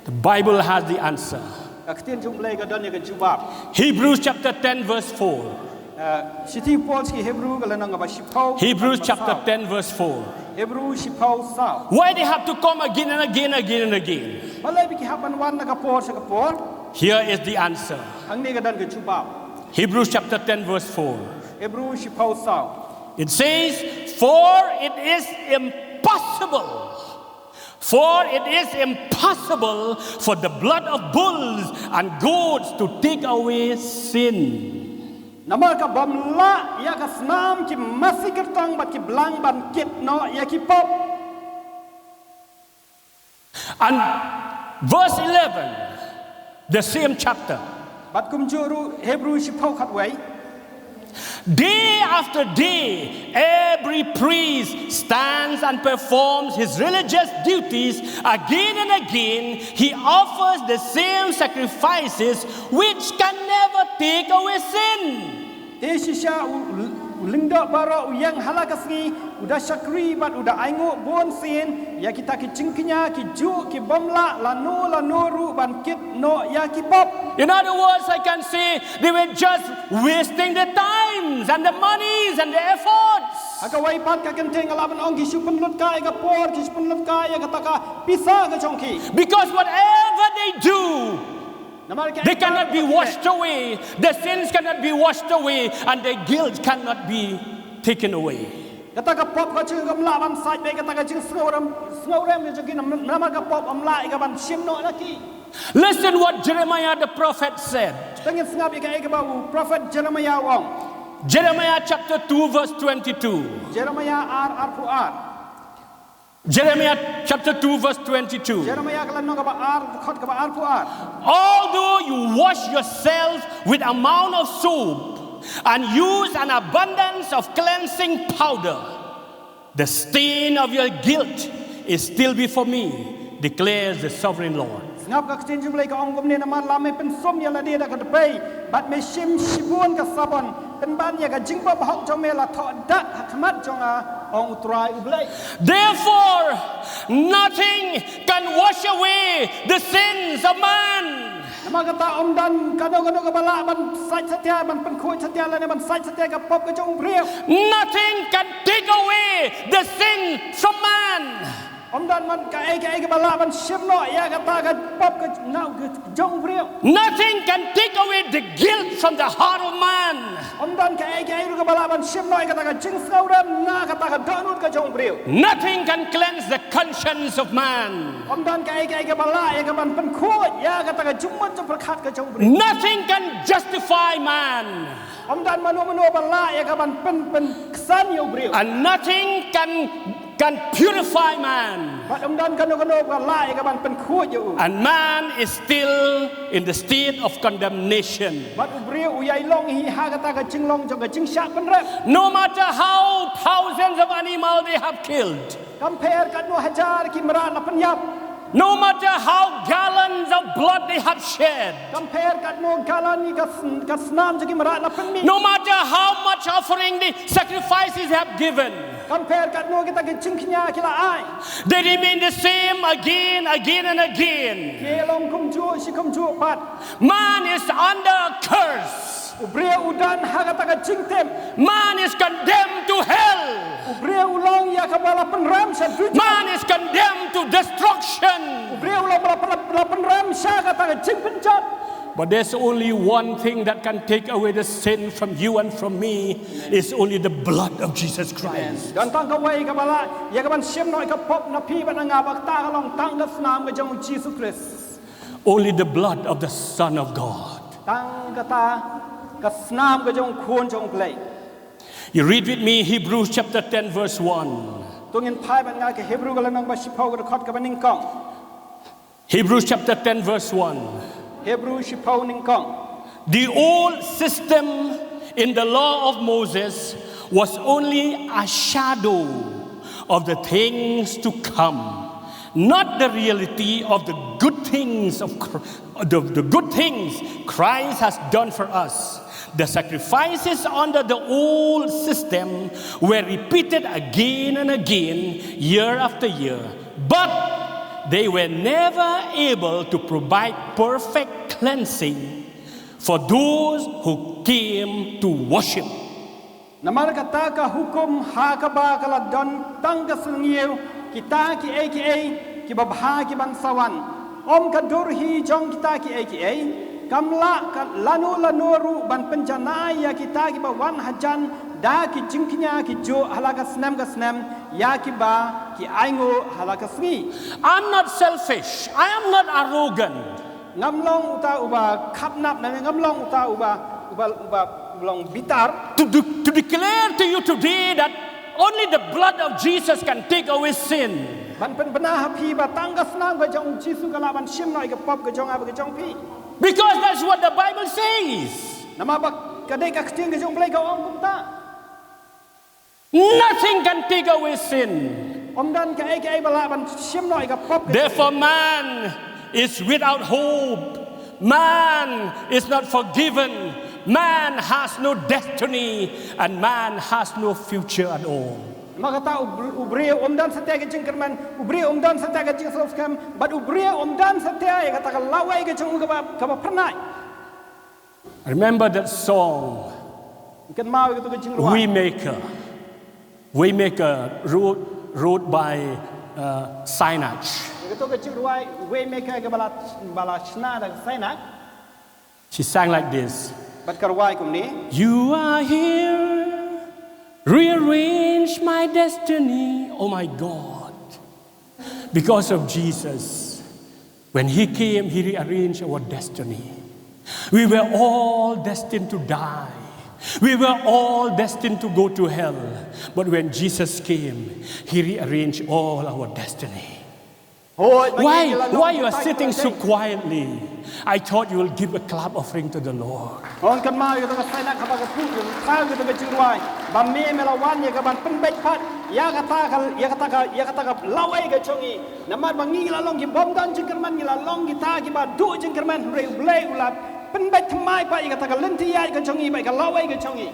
The Bible has the answer. Ka ktien jong U Blei ka don ïa ka jubab. Hebrews chapter ten, verse four. Eh, shithi Paul sha ki Hebru ka lynnong kaba shiphew. Hebrews chapter ten, verse four. Hebru shiphew saw. Why they have to come again and again, again and again? Balei ba ki hap ban wan na ka por sha ka por? Here is the answer. Hangne ka don ka jubab. Hebrews chapter ten, verse four. Hebru shiphew saw. It says, "For it is impossible." For it is impossible for the blood of bulls and goats to take away sin. Namar ka bym lah ïa ka snam ki masi kyrtong bad ki blang ban kit noh ïa ki pop. And verse eleven, the same chapter. Bad kumjuh ruh Hebru shiphew khatwei. Day after day, every priest stands and performs his religious duties again and again. He offers the same sacrifices which can never take away sin. Te shisha u, u lyngdoh baroh u ïeng ha la ka sngi, u da shakri bad u da ainguh bun sien ïa kita ki jingkñia kijuh ki bym lah lano lano ruh ban kit noh ïa ki pop. In other words, I can say they were just wasting the times and the monies and the efforts. Ha kawei pat ka kyntien nga lah ban ong ki shu pynlut kai ïa ka por, ki shu pynlut kai ïa kata ka pisa ka jong ki. Because whatever they do, namar ka, they cannot be washed away. The sins cannot be washed away, and the guilt cannot be taken away. Kata ka pop ka jong ki kam lah ban sait beit, kata ka jingsngewrem, sngewrem ka jong ki nam-, namar ka pop kam lah ïa ka ban shim noh na ki. Listen what Jeremiah the prophet said. Te ngin sngap ïa kaei kaba u prophet Jeremiah u ong. Jeremiah chapter two, verse twenty-two. Jeremiah ar arphew ar. Jeremiah chapter two, verse twenty-two. Jeremiah ka lynnong kaba ar, dkhot kaba arphew ar. Although you wash yourself with amount of soap and use an abundance of cleansing powder, the stain of your guilt is still before me, declares the sovereign Lord. Sngap ka ktien jong U Blei ka ong kumne, namar la me pynsum ïa lade da ka dpei bad me shim shibun ka sabon, pynban ïa ka jingbymhok jong me la thoh dak ha khmat jong nga, ong U Trai U Blei. Therefore, nothing can wash away the sins of man. Namar kata ym don kano kano kaba lah ban sait satia, ban pynkhuid satia lane ban sait satia ka pop ka jong u briew. Nothing can take away the sin from man. Ym don man kaei kaei kaba lah ban shim noh ïa kata ka pop ka jong u briew. Nothing can take away the guilt from the heart of man. Ym don kaei kaei ruh kaba lah ban shim noh ïa kata ka jingsngewrem na kata ka dohnud ka jong u briew. Nothing can cleanse the conscience of man. Ym don kaei kaei kaba lah ïa ka ban pynkhuid ïa kata ka jingmut jingpyrkhat ka jong u briew. Nothing can justify man. Ym don mano mano ba lah ïa ka ban pyn pynksan ïa u briew. And nothing can can purify man. Bad ym don kano kano ba lah ïa ka ban pynkhuid ïa u. And man is still in the state of condemnation. Bad u briew u ïai long hi ha kata ka jinglong jong ka jingshah pynrem. No matter how thousands of animal they have killed. Kam pher katno hajar ki mrad la pynïap. No matter how gallons of blood they have shed. Kam pher katno galon ïa ka snam jong ki mrad la pynmih. No matter how much offering the sacrifices have given. Kam pher katno kita ki jingkñia ki la ai. They remain the same again, again and again. Ki long kumjuh shi kumjuh pat. Man is under a curse. U briew u don ha kata ka jingtep. Man is condemned to hell. U briew u long ïa kaba la pynrem sha dujok. Man is condemned to destruction. U briew u long ba la pynrem sha kata ka jingpynjot. But there's only one thing that can take away the sin from you and from me is only the blood of Jesus Christ. Don tang kawei kaba lah ïa ka ban shim noh ïa ka pop na phi bad na nga, bad kata ka long tang ka snam ka jong u Jisu Khrist. Only the blood of the Son of God. Tang kata ka snam ka jong u Khun jong u Blei. You read with me Hebrews chapter ten verse one. To ngin phai bad nga ka Hebru ka lynnong ba shiphew ka dkhot kaba nyngkong. Hebrews chapter ten verse one. Hebru shiphew nyngkong. The old system in the law of Moses was only a shadow of the things to come, not the reality of the good things of Chr- the, the good things Christ has done for us. The sacrifices under the old system were repeated again and again, year after year, but they were never able to provide perfect cleansing for those who came to worship. Namar kata ka hukum ha kaba ka la don tang ka sngi ïa kita kiei kiei kiba bha ki ban sa wan. Ym ka dur hi jong kita kiei kiei. Kam lah ka lano lano ruh ban pynjanai ïa kita kiba wan hajan da ki jingkñia ki juh ha la ka snem ka snem ïa kiba ki ainguh ha la ka sngi. I'm not selfish. I am not arrogant. Ngam long uta uba khapnap, ne ngam long uta uba, uba, uba long bitar. To, de- to declare to you today that only the blood of Jesus can take away sin. Ban pynbna ha phi ba tang ka snam ka jong u Jisu ka lah ban shim noh ïa ka pop ka jong nga bad ka jong phi. Because that's what the Bible says. Namar ba ka dei ka ktien ka jong u Blei ka ong kumta. Nothing can take away sin. Ym don kaei kaei ba lah ban shim noh ïa ka pop. Therefore man is without hope. Man is not forgiven. Man has no destiny and man has no future at all. Namar kata u briew um don satia ka jingkyrmen, u briew um don satia ka jingsngewskhem, bad u briew um don satia ïa kata ka lawei ka jong u kaba phyrnai. Remember that song, Kynmaw ïa kato ka jingrwai. Waymaker. Waymaker wrote, wrote by uh, Sinach. Ïa kato ka jingrwai Waymaker kaba la, ba la shna da Sinach. She sang like this. Bad ka rwai kumne. You are here, rearrange my destiny, oh my God. Because of Jesus, When he came, he rearranged our destiny. We were all destined to die. We were all destined to go to hell. But when Jesus came, he rearranged all our destiny. Hooid, ma ngi Why, la long why ki you are tai sitting so quietly? I thought you will give a clap offering to the Lord. Hooid, kan ma ïa ka sai na ka ba ka pu ïa ka ka jingrwai. Ba me me la wan ïa ka ban pynbeit pat ïa kata ka ïa kata ka ïa kata ka lawei ka jong ngi. Namar ba ngi la long ki bym don jingkyrmen, ngi la long kita ki ba duh jingkyrmen, hynrei U Blei u la pynbeit thymmai pat ïa kata ka lynti ïaid ka jong ngi bad ka lawei ka jong ngi.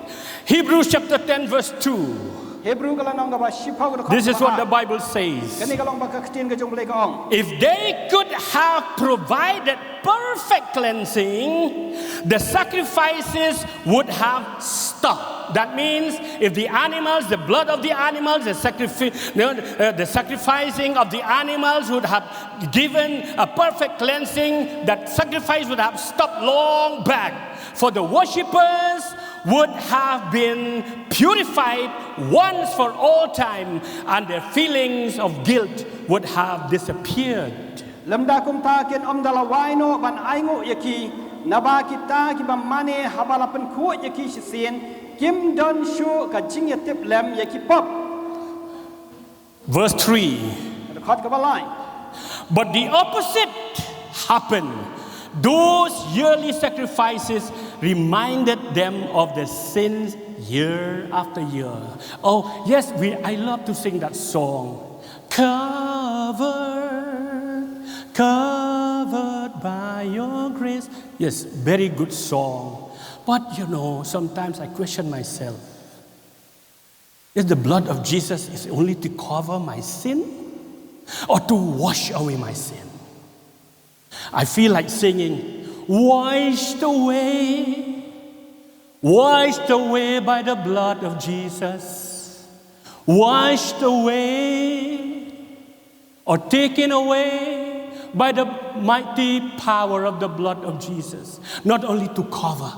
Hebrews chapter ten verse two. Hebru ka lynnong ka ba shiphew ka dkhot This is what the Bible says. Kane ka long ba ka ktien ka jong U Blei ka ong. If they could have provided perfect cleansing, the sacrifices would have stopped. That means, if the animals, the blood of the animals, the, sacrifi- no, uh, the sacrificing of the animals would have given a perfect cleansing, that sacrifice would have stopped long back. For the worshippers would have been purified once for all time, and their feelings of guilt would have disappeared. Lymda kumta kin ym da la wai noh ban ainguh ïa ki, naba kita ki bym mane haba la pynkhuid ïa ki shisien, kim don shuh ka jingïatiplem ïa ki pop. Verse three. Dkhot ka ba lai. But the opposite happened. Those yearly sacrifices reminded them of the sins year after year. Oh, yes, we, I love to sing that song. Covered, covered by your grace. Yes, very good song. But you know, sometimes I question myself. Is the blood of Jesus is only to cover my sin or to wash away my sin? I feel like singing, washed away, washed away by the blood of Jesus, washed away, or taken away by the mighty power of the blood of Jesus. Not only to cover.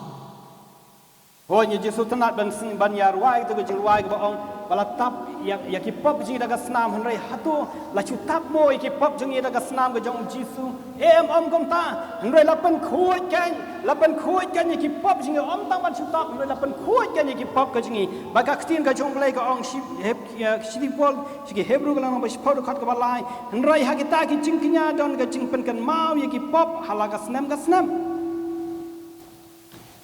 Hooid, ngi Jisu tynnad ban sing ban ïa rwai kata ka jingrwai kaba ong ba la tap ïa, ïa ki pop jong ngi da ka snam, hynrei hato la shu tap mo ïa ki pop jong ngi da ka snam ka jong u Jisu? Em, ym kumta. Hynrei la pynkhuid kein, la pynkhuid kein ïa ki pop jong ngi, ym tang ban shu tap, hynrei la pynkhuid kein ïa ki pop ka jong ngi. Ba ka ktien ka jong U Blei ka ong shi, Heb, ïa, shi Paul, sha ki Hebru ka lynnong ba shiphew dkhot kaba lai. Hynrei ha kita ki jingkñia don ka jingpynkynmaw ïa ki pop ha la ka snem ka snem.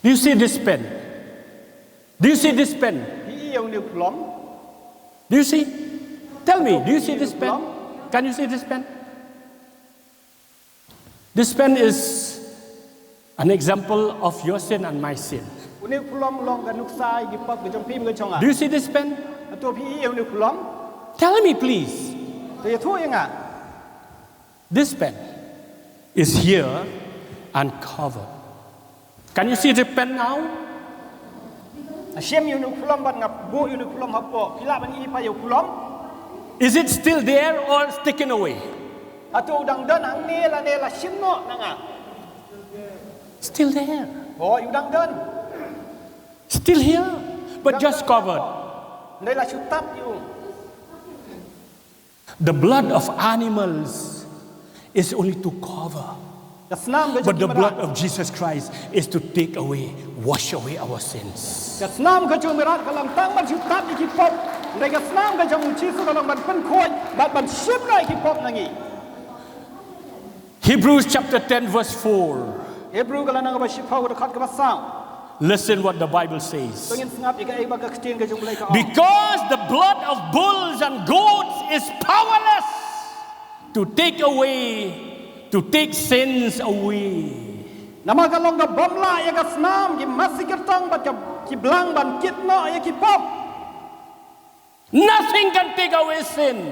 Do you see this pen? Do you see this pen? Phi i ïa une u khlom? Do you see? Tell me, do you see this pen? Can you see this pen? This pen is an example of your sin and my sin. Une u khlom long ka nuksa ïa ki pop ka jong phi bad ka jong nga. Do you see this pen? Hato phi i ïa une u khlom? Tell me, please. To ïathuh ïa nga. This pen is here and covered. Can you see the pen now? Nga shim ïa une u khlom bad nga buh ïa une u khlom hapoh. Phi lah ban i pat ïa u khlom? Is it still there or it's taken away? Hato u dang don hangne lane la shim noh na nga? Still there. Oh, u dang don. Still here, but just covered. Hynrei la shu tap ïa u. The blood of animals is only to cover. Ka snam ka jong ki mrad. But the blood of Jesus Christ is to take away, wash away our sins. Ka snam ka jong ki mrad ka long tang ban shu tap ïa ki pop. Hynrei ka snam ka jong u Jisu ka long ban pynkhuid bad ban shim noh ïa ki pop na ngi. Hebrews chapter ten, verse four. Hebru ka lynnong kaba shiphew ka dkhot kaba saw. Listen what the Bible says. To ngin sngap ïa kaei ba ka ktien ka jong U Blei ka ong. Because the blood of bulls and goats is powerless to take away, to take sins away. Namar ka long ka bym lah ïa ka snam ki masi kyrtong bad ka ki blang ban kit noh ïa ki pop. Nothing can take away sin.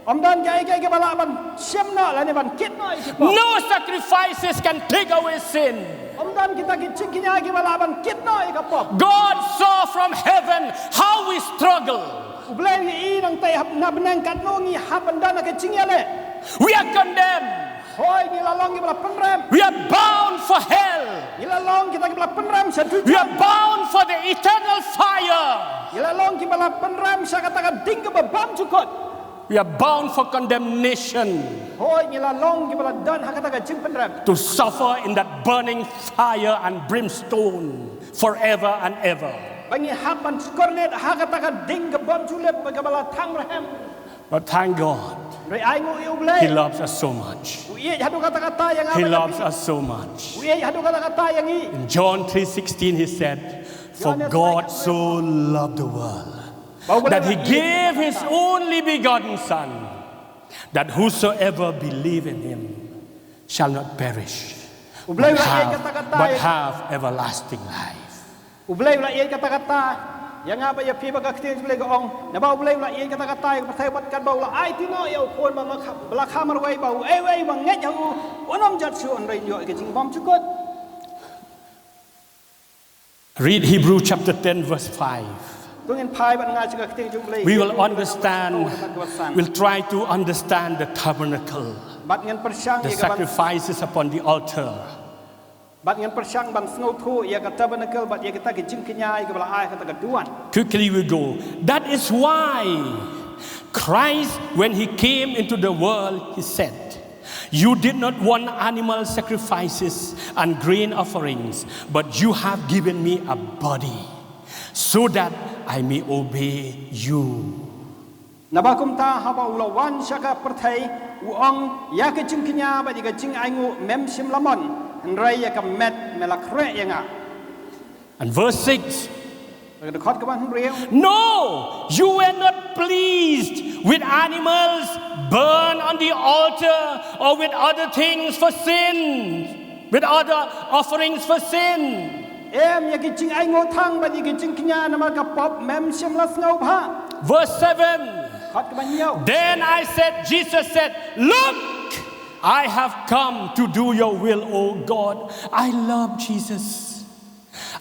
Ym don kaei kaei kaba lah ban shim noh lane ban kit noh ïa ki pop. No sacrifices can take away sin. Ym don kita ki jingkñia kiba lah ban kit noh ïa ka pop. God saw from heaven how we struggle. U Blei u i nangtei hap na bneng katno ngi hap ban don ha ka jingïaleh. We are condemned. Hooid, ngi la long kiba la pynrem. We are bound for hell. Ngi la long kita kiba la pynrem sha dujok. We are bound for the eternal fire. Ngi la long kiba la pynrem sha kata ka ding kaba bymjukut. We are bound for condemnation. Hoi ngi la long kiba la don ha kata ka jingpynrem. To suffer in that burning fire and brimstone forever and ever. Ba ngi hap ban skornet ha kata ka ding ka bym ju lip ba kaba la thang rhem. But thank God, Re ai ngu ïa u Blei. He loves us so much. U ïeit haduh kata kata ïa nga ba He ïa loves phi. us so much. U ïeit haduh kata kata ïa ngi. In John three sixteen, He said, "For God so loved the world Ba u Blei that u He la ïeit gave haduh His kata. Only Begotten Son, that whosoever believe in Him shall not perish, U Blei but u la ïeit have, kata kata but ïa. Have everlasting life." U Blei u la ïeit kata kata ïa nga ba ïa phi ba ka ktien U Blei ka ong. Naba U Blei u la ïeit kata kata ïa ka pyrthei bad katba u la aiti noh ïa u khun ba ma kha, ba la kha marwei ba uei uei ba ngeit ha u un ym jot shuh, hynrei un ïoh ïa ka jingbymjukut. Read Hebrew chapter ten, verse five. To ngin phai bad nga sha ka ktien U Blei. We will understand, we'll try to understand the tabernacle, Bad ngin pyrshang the ïa ka ban sacrifices upon the altar. Bad ngin pyrshang ban sngewthuh ïa ka tabernacle bad ïa kita ki jingkñia ïa kaba la ai ha kata ka duwan. Quickly we go. That is why Christ, when He came into the world, He said, "You did not want animal sacrifices and grain offerings, but you have given me a body so that I may obey you." Naba kumta haba u la wan sha ka pyrthei, u ong, ïa ka jingkñia bad ïa ka jingainguh mem shym la mon, hynrei ïa ka met me la khreh ïa nga. And verse six. Ka dkhot kaba hynriew. No, you were not pleased with animals burned on the altar or with other things for sin, with other offerings for sin. Em, ïa ki jingainguh thang bad ïa ki jingkñia namar ka pop mem shym la sngewbha. Verse seven. Dkhot kaba hynñiew. Then I said, Jesus said, "Look, I have come to do your will, O God." I love Jesus.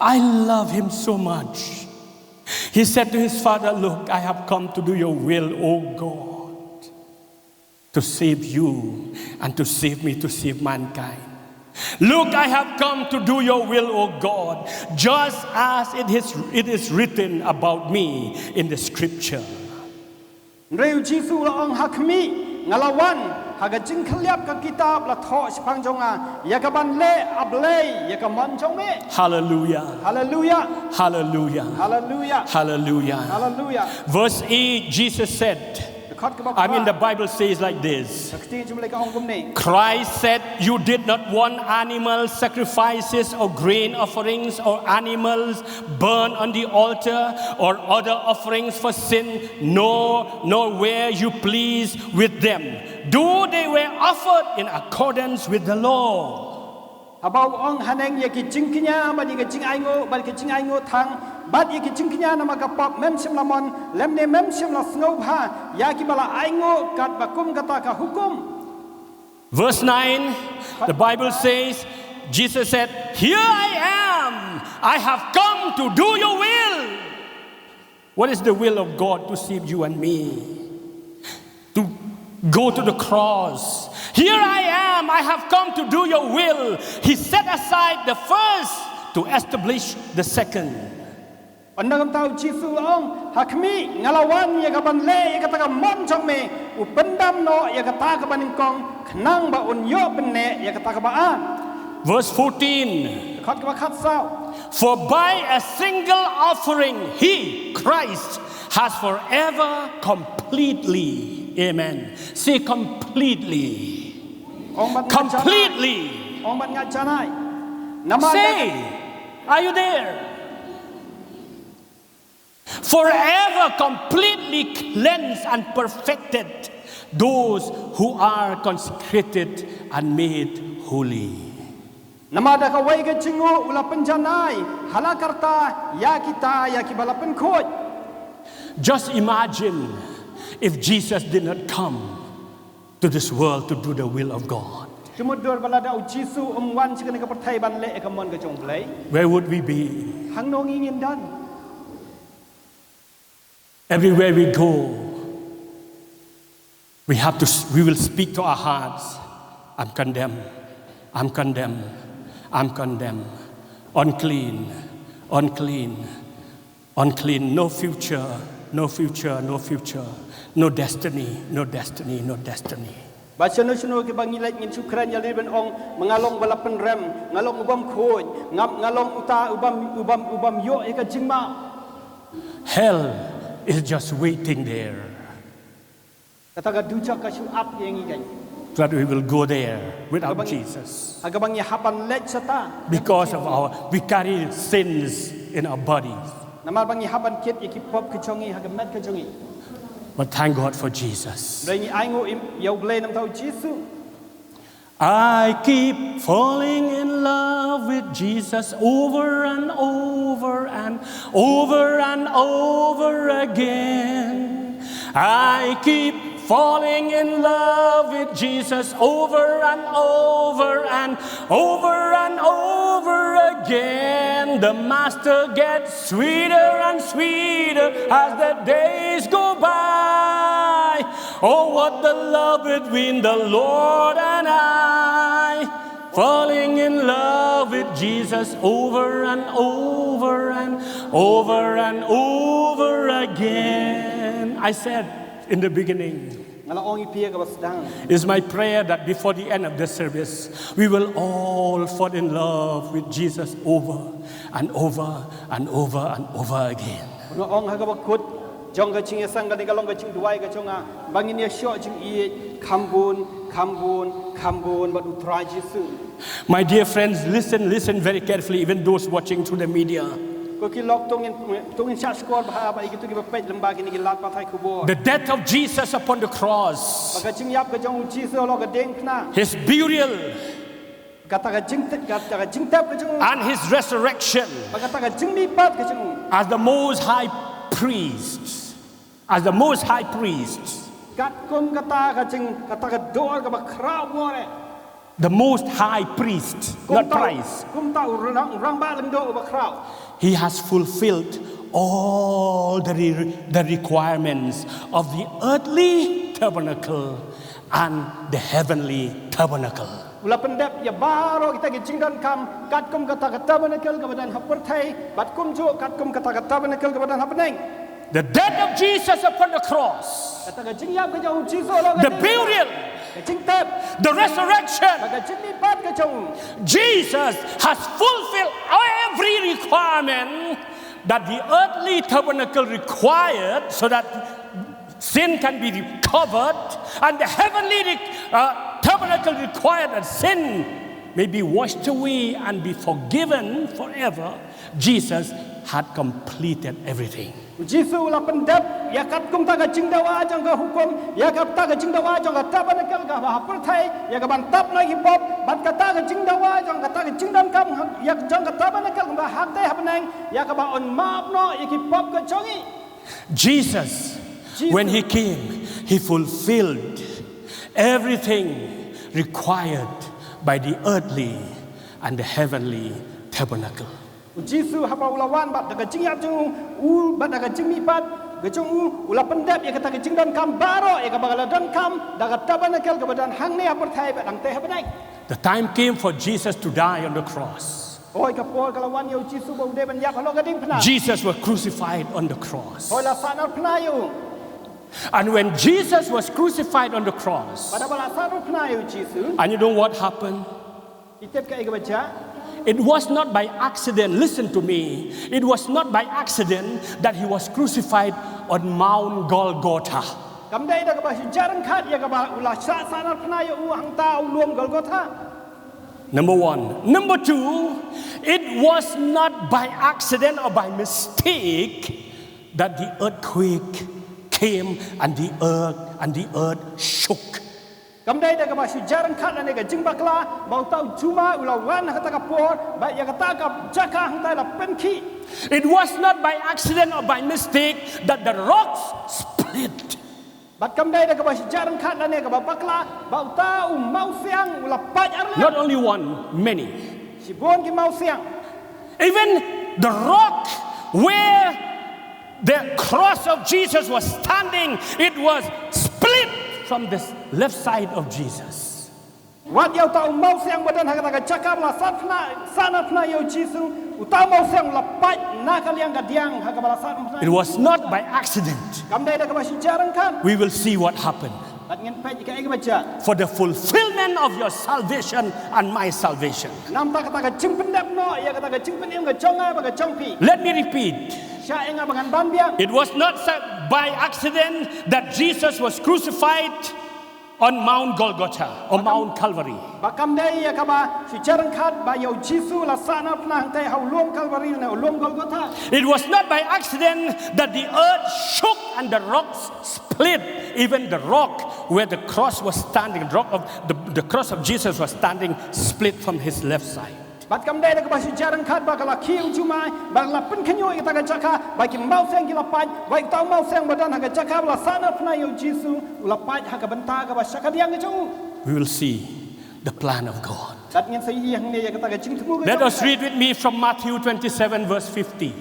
I love Him so much. He said to His Father, "Look, I have come to do your will, O God, to save you and to save me, to save mankind. Look, I have come to do your will, O God, just as it is, it is written about me in the scripture." Hynrei u Jisu u la ong, ha khmih, nga la wan, ha ka jingkhylliap ka kitab la thoh shaphang jong nga, ïa ka ban leh, A Blei, ïa ka mon jong me. Hallelujah. Hallelujah. Hallelujah. Hallelujah. Hallelujah. Hallelujah. Verse eight, Jesus said, I mean, the Bible says like this. Christ said, "You did not want animal sacrifices or grain offerings or animals burned on the altar or other offerings for sin, nor, nor were you pleased with them, though they were offered in accordance with the law." Haba u ong haneng ïa ki jingkñia bad ïa ki jingainguh bad ki jingainguh thang bad ïa ki jingkñia namar ka pop mem shym la mon lymne mem shym la sngewbha ïa kiba la ainguh katba kum kata ka hukum. Verse nine, the Bible says, Jesus said, "Here I am. I have come to do your will." What is the will of God? To save you and me. To go to the cross. "Here I am. I have come to do your will." He set aside the first to establish the second. Ynda kumta u Jisu u ong, ha khmih, nga la wan ïa ka ban leh ïa kata ka mon jong me, u pyndam noh ïa kata kaba nyngkong, khnang ba un ïoh pynneh ïa kata kaba ar. Verse fourteen. Dkhot kaba khatsaw. For by a single offering he, Christ, has forever completely. Amen. Say completely. Ong bad nga janai. Completely. Ong bad nga janai. Namar. Say, are you there? Forever completely cleansed and perfected those who are consecrated and made holy. Namar da kawei ka jingnguh u la pynjanai ha la karta ïa kita ïa kiba la pynkhuid. Just imagine if Jesus did not come to this world to do the will of God. Te mutdur ba lada u Jisu um wan sha kane ka pyrthei ban leh ïa ka mon ka jong u Blei. Where would we be? Hangno ngin don? Everywhere we go, we have to, we will speak to our hearts, "I'm condemned, I'm condemned, I'm condemned, unclean, unclean, unclean, no future, No future, no future, no destiny, no destiny, no destiny. Bad shano shano kiba ngi leit ngin shu kren ïa lade ban ong ma nga long ba la pynrem, nga long u bym khuid, nga, nga long uta u bym, u bym, u bym ïoh ïa ka jingmap. Hell is just waiting there. Kata ka dujok ka shu ap ïa ngi kan. That we will go there without Abang- Jesus. Ha kaba ngi hap ban leit shata. Because of our, we carry sins in our bodies. Namar ba ngi hap ban kit ïa ki pop ka jong ngi ha ka met ka jong ngi. But thank God for Jesus. Hynrei ngi ainguh ïa U Blei namar U Jisu. I keep falling in love with Jesus over and over and over and over again. I keep falling in love with Jesus over and over and over and over again. The master gets sweeter and sweeter as the days go by. Oh, what the love between the Lord and I. Falling in love with Jesus over and over and over and over again. I said in the beginning, Nga la ong ïa phi ha kaba sdang. It's my prayer that before the end of this service, we will all fall in love with Jesus over and over and over and over again. Nga ong ha kaba kut jong ka jingïaseng kane ka long ka jingduwai ka jong nga ba ngin ïa shoh jingïeit kham bun kham bun kham bun bad U Trai Jisu. My dear friends, listen, listen very carefully, even those watching through the media. Ko ki lok to ngin, to ngin shah shkor bha ba ïa kito kiba peit lyngba kine ki lad pathai khubor. The death of Jesus upon the Ba cross, ka jingïap ka jong U Jisu halor ka diengphna. his burial, Kata ka jingtep, kata ka jingtep ka jong U. and his resurrection Ba kata ka jingmihpat ka jong U. as the most high priest, as the most high priest, Katkum kata ka jing, kata ka dor kaba khraw bor eh. the most high priest, not Christ. Kumta u rang, rangbah lyngdoh uba khraw. He has fulfilled all the, re- the requirements of the earthly tabernacle and the heavenly tabernacle. U la pyndep ïa baroh kita ki jingdonkam katkum kata ka tabernacle kaba don ha pyrthei bad kumjuh katkum kata ka tabernacle kaba don ha bneng. The death of Jesus upon the cross, Kata ka jingïap ka jong U Jisu halor ka the diengphna. Burial, Ka jingtep. The resurrection. Bad ka jingmihpat ka jong U. Jesus has fulfilled every requirement that the earthly tabernacle required so that sin can be covered and the heavenly uh, tabernacle required that sin may be washed away and be forgiven forever. Jesus had completed everything. U Jisu u la pyndep ïa katkum kata ka jingdawa jong ka hukum, ïa kata ka jingdawa jong ka tabernacle kaba ha pyrthei, ïa kaban tap noh ïa ki pop, bad kata ka jingdawa jong kata ka jingdonkam ïa jong ka tabernacle kaba ha kata ha bneng, ïa kaban map noh ïa ki pop ka jong ngi. Jesus, when he came, he fulfilled everything required by the earthly and the heavenly tabernacle. U Jisu haba u la wan bad da ka jingïap jong u, bad da ka jingmihpat ka jong u, u la pyndep ïa kata ka jingdonkam baroh ïa kaba ka la donkam da ka tabernacle kaba don hangne ha pyrthei bad hangtei ha bneng. The time came for Jesus to die on the cross. Hoi, ka por ka la wan ïa u Jisu ba u dei ban ïap halor ka diengphna. Jesus was crucified on the cross. Hoi, la sahnarphna ïa u. And when Jesus was crucified on the cross, Bad haba la sahnarphna ïa u Jisu, and you know what happened? phi tip kaei kaba jia? It was not by accident, listen to me, it was not by accident that he was crucified on Mount Golgotha. Kam dei da kaba shu jia ryngkat ïa kaba u la shah sahnarphna ïa u hangta ha u lum Golgotha. Number one. Number two, it was not by accident or by mistake that the earthquake came and the earth and the earth shook. Kam dei da kaba shu jia ryngkat lane ka jingbakla ba uta u jumai u la wan ha kata ka por bad ïa kata ka jaka hangta la pynkhih. It was not by accident or by mistake that the rocks split. Bad kam dei da kaba shu jia ryngkat lane kaba bakla ba uta u mawsiang u la pait arliang. Not only one, many. Shibun ki mawsiang. Even the rock where the cross of Jesus was standing, it was split from the left side of Jesus. Wat ïa uta u mawsiang ba don ha kata ka jaka ba la sahnarphna, sahnarphna ïa u Jisu, uta u mawsiang u la pait na ka liang ka diang ha kaba la sahnarphna. It was not by accident. Kam dei da kaba shu jia ryngkat. We will see what happened. Bad ngin peit ïa kaei kaba jia. For the fulfillment of your salvation and my salvation. Namar kata ka jingpyndep noh ïa kata ka jingpynim ka jong nga bad ka jong phi. Let me repeat. Shah ïa nga ba ngan ban biang. It was not sa-, by accident that Jesus was crucified on Mount Golgotha or Mount Calvary. Ba kam dei ïa kaba shu jia ryngkat ba ïa u Jisu la sahnarphna hangtei ha u lum Calvary ne u lum Golgotha. It was not by accident that the earth shook and the rocks split, even the rock where the cross was standing, the rock of the, the cross of Jesus was standing, split from his left side. Bad kam dei da kaba shu jia ryngkat ba ka la khie u jumai, ba ka la pynkhynñiuh ïa kata ka jaka, ba ki mawsiang ki la pait, ba uta u mawsiang ba don ha ka jaka ba la sahnarphna ïa u Jisu, u la pait ha ka bynta kaba sha ka diang ka jong u. We will see the plan of God. Bad ngin sa ïohi hangne ïa kata ka jingthmu ka jong u Trai. Let us read with me from Matthew twenty-seven, verse fifty.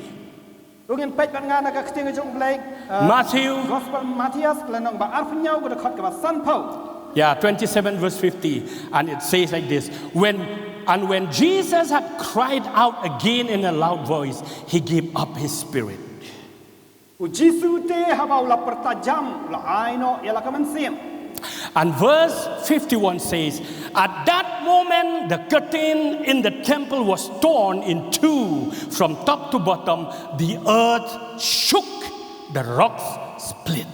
Ruh ngin peit bad nga na ka ktien ka jong u Blei, uh, Matthew. Gospel Matthias, ka lynnong ba arphew hynñiew, ka dkhot kaba sanphew. Yeah, twenty-seven verse fifty, and it says like this, when, and when Jesus had cried out again in a loud voice, he gave up his spirit. U Jisu te haba u la pyrta jam, u la ai noh ïa la ka mynsiem. And verse fifty-one says, at that moment the curtain in the temple was torn in two from top to bottom, the earth shook, the rocks split.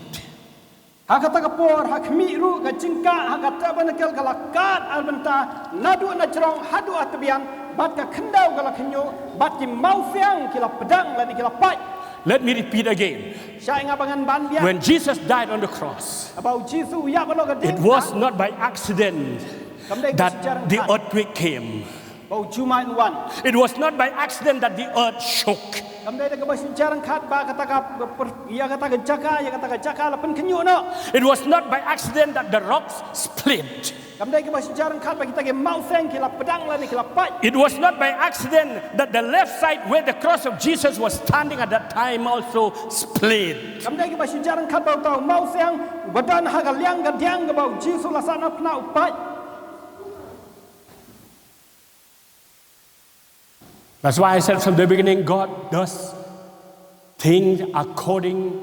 Ha kata ka por, ha khmih ruh ka jingkah ha ka tabernacle ka la kad ar bynta, naduh na jrong haduh ha tbian, bad ka khyndew ka la khynñiuh, bad ki mawsiang ki la pdeng lane ki la pait. Let me repeat again. Shah ïa nga ba ngan ban biang. When Jesus died on the cross, haba u Jisu u ïap ha ka diengphna, it was not by accident that the earthquake came. Kam dei kaba shu jia ryngkat ba u jumai un wan. It was not by accident that the earth shook. Kam dei da kaba shu jia ryngkat ba kata ka per-, ïa kata ka jaka, ïa kata ka jaka la pynkhynñiuh noh. It was not by accident that the rocks split. Kam dei kaba shu jia ryngkat ba kita ki mawsiang ki la pdeng lane ki la pait. It was not by accident that the left side where the cross of Jesus was standing at that time also split. Kam dei kaba shu jia ryngkat ba uta u mawsiang ba don ha ka liang ka diang kaba u Jisu la sahnarphna u pait. That's why I said from the beginning, God does things according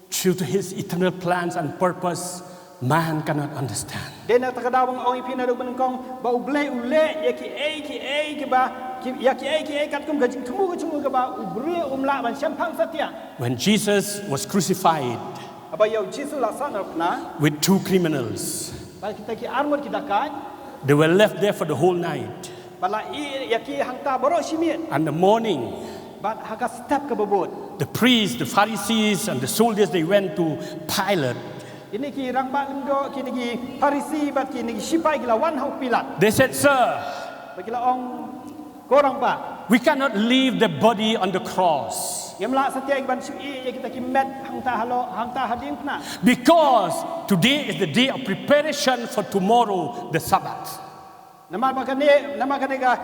to his eternal plans and purpose man cannot understand. Dei na kata ka daw ba nga ong ïa phi naduh mynnyngkong ba u Blei u leh ïa kiei kiei kiba, ki, ïa kiei kiei katkum ka jingthmu ka jong u kaba u briew um lah ban shemphang satia. When Jesus was crucified, haba ïa u Jisu la sahnarphna, with two criminals, bad kita ki arngut ki dakaid, they were left there for the whole night. Bad la ïeh ïa ki hangta baroh shi miet. And the morning, bad ha ka step kaba bud, the priests, the Pharisees, and the soldiers, they went to Pilate. Kine ki rangbah lyngdoh, kine ki Pharisi, bad kine ki shipai ki la wan ha u Pilat. They said, sir, bad ki la ong, ko rangbah, we cannot leave the body on the cross. Ngim lah satia ban shu ïeh ïa kita ki met hangta halor, hangta ha diengphna. Because today is the day of preparation for tomorrow, the Sabbath. Namar ba kane, namar kane ka,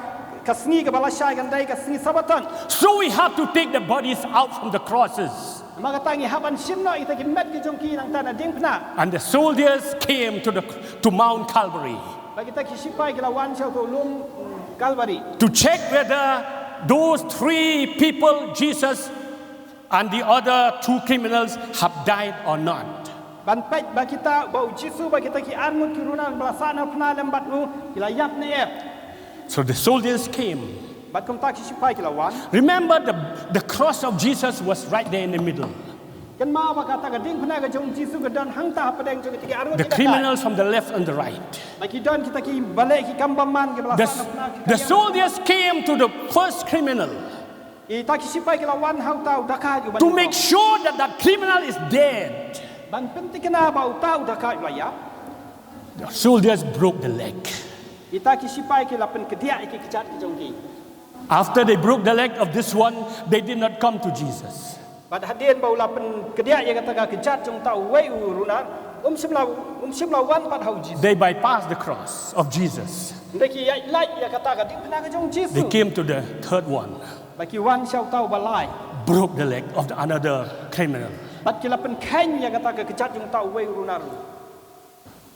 ka sngi kaba lashai kan dei ka sngi Sabbaton. So we have to take the bodies out from the crosses. Namar kata ngi hap ban shim noh ïa kita ki met ki jong ki nangta na diengphna. And the soldiers came to the, to Mount Calvary. Bad kita ki shipai ki la wan sha uta u lum, mm, Calvary. To check whether those three people, Jesus and the other two criminals, have died or not. Ban peit ba kita, ba u Jisu, ba kita ki arngut ki runar ba la sahnarphna lem bad u, ki la ïap ne em. So the soldiers came. Bad kumta ki shipai ki la wan. Remember, the, the cross of Jesus was right there in the middle. Kynmaw ba kata ka diengphna ka jong u Jisu ka don hangta hapdeng jong kita ki arngut ki dakaid. The criminals from the left and the right. Ba ki don kita ki bale ki kam bymman ki ba la sahnarphna ki. The, the soldiers came to the first criminal. Kita ki shipai ki la wan ha uta u dakaid uba, to make sure that that criminal is dead. Ban pynthikna ba uta u dakaid u la ïap. The soldiers broke the leg. Kita ki shipai ki la pynkdiah ïa ki kjat ki jong ki. After they broke the leg of this one, they did not come to Jesus. Bad hadien ba u la pynkdiah ïa kata ka kjat jong uta uwei u runar, um shym la, um shym la wan pat ha u Jisu. They bypassed the cross of Jesus. Hynrei ki ïaid lait ïa kata ka diengphna ka jong u Jisu. They came to the third one. Bad ki wan sha uta uba lai. Broke the leg of the another criminal. Bad ki la pynkheiñ ïa kata ka kjat jong uta uwei u runar.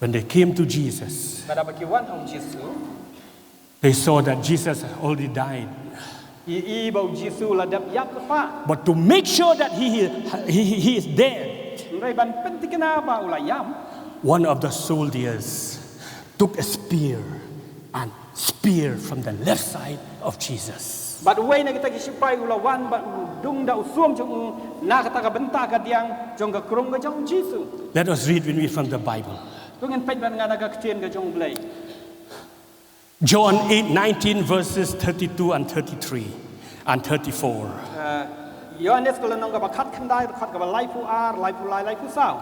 When they came to Jesus, Bad haba ki wan ha u Jisu, they saw that Jesus had already died. ki i ba u Jisu u la dep ïap lypa. But to make sure that he, he, he, he is dead, Hynrei ban pynthikna ba u la ïap, one of the soldiers took a spear and spear from the left side of Jesus. bad uwei na kita ki shipai u la wan bad u dung da u suam jong u na kata ka bynta kadiang jong ka krung ka jong u Jisu. Let us read with me from the Bible. To ngin peit bad nga na ka ktien ka jong u Blei. John eight nineteen, verses thirty-two and thirty-three and thirty-four. Eh, Ïohannes ka lynnong kaba khatkhyndai, dkhot kaba laiphew ar, laiphew lai, laiphew saw.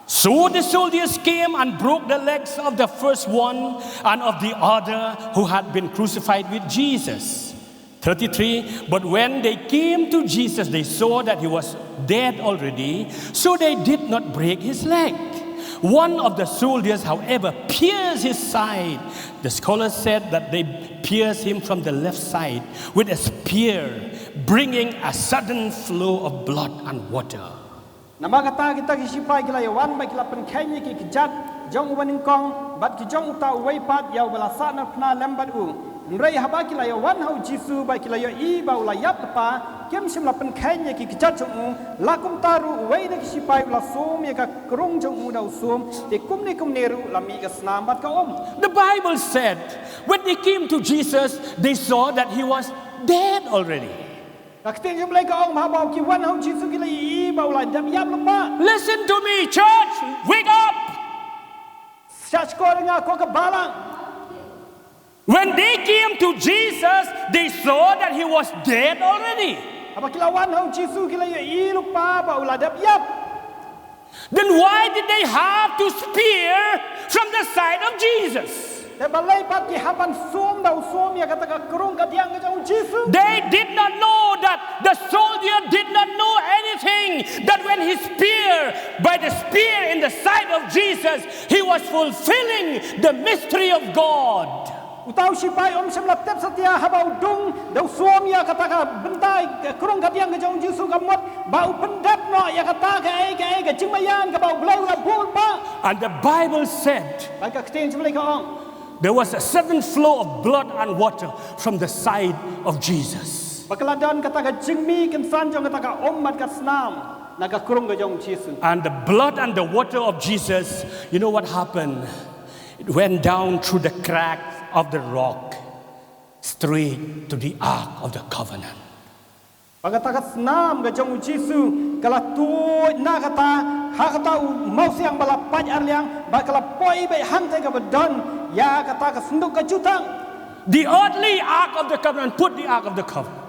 So the soldiers came and broke the legs of the first one and of the other who had been crucified with Jesus. thirty-three. But when they came to Jesus, they saw that he was dead already, so they did not break his leg. One of the soldiers, however, pierced his side. The scholars said that they pierced him from the left side with a spear, bringing a sudden flow of blood and water. Namar kata kita ki shipai ki la ïa wan bad ki la pynkheiñ ïa ki kjat jong uba nyngkong bad ki jong uta uwei pat ïa uba la sahnarphna lem bad u. Hynrei haba ki la ïa wan ha u Jisu bad ki la ïohi ba u la ïap lypa, kim shym la pynkheiñ ïa ki kjat jong u. La kumta ruh uwei na ki shipai u la sum ïa ka krung jong u da u sum, te kumne kumne ruh la mih ka snam bad ka um. The Bible said, when they came to Jesus, they saw that he was dead already. Ka ktien jong u Blei ka ong ba haba ki wan ha u Jisu ki la ïohi ba u la dep ïap lypa. Listen to me, church, wake up. Shah shkor ïa nga ko ka balang. When they came to Jesus, they saw that he was dead already. Haba ki la wan ha u Jisu ki la ïohi lypa ba u la dep ïap. Then why did they have to spear from the side of Jesus? Te balei pat ki hap ban sum da u sum ïa kata ka krung kadiang ka jong u Jisu? They did not know that the soldier did not know anything, that when he spear, by the spear in the side of Jesus, he was fulfilling the mystery of God. Uta u shipai um shym la tip satia haba u dung da u sum ïa kata ka bynta ka krung kadiang ka jong u Jisu ka mut ba u pyndep noh ïa kata kaei kaei ka jingmaïan kaba u Blei u la buh lypa. And the Bible said, Bad ka ktien jong u Blei ka ong, there was a sudden flow of blood and water from the side of Jesus. ba ka la don kata ka jingmih kynsan jong kata ka um bad ka snam na ka krung ka jong u Jisu. And the blood and the water of Jesus, you know what happened? It went down through the crack of the rock straight to the Ark of the Covenant. Ba kata ka snam ka jong u Jisu ka la tuid na kata, ha kata u mawsiang ba la pait arliang, ba ka la poi beit hangta kaba don ïa kata ka synduk ka jutang. The earthly Ark of the Covenant, put the Ark of the Covenant.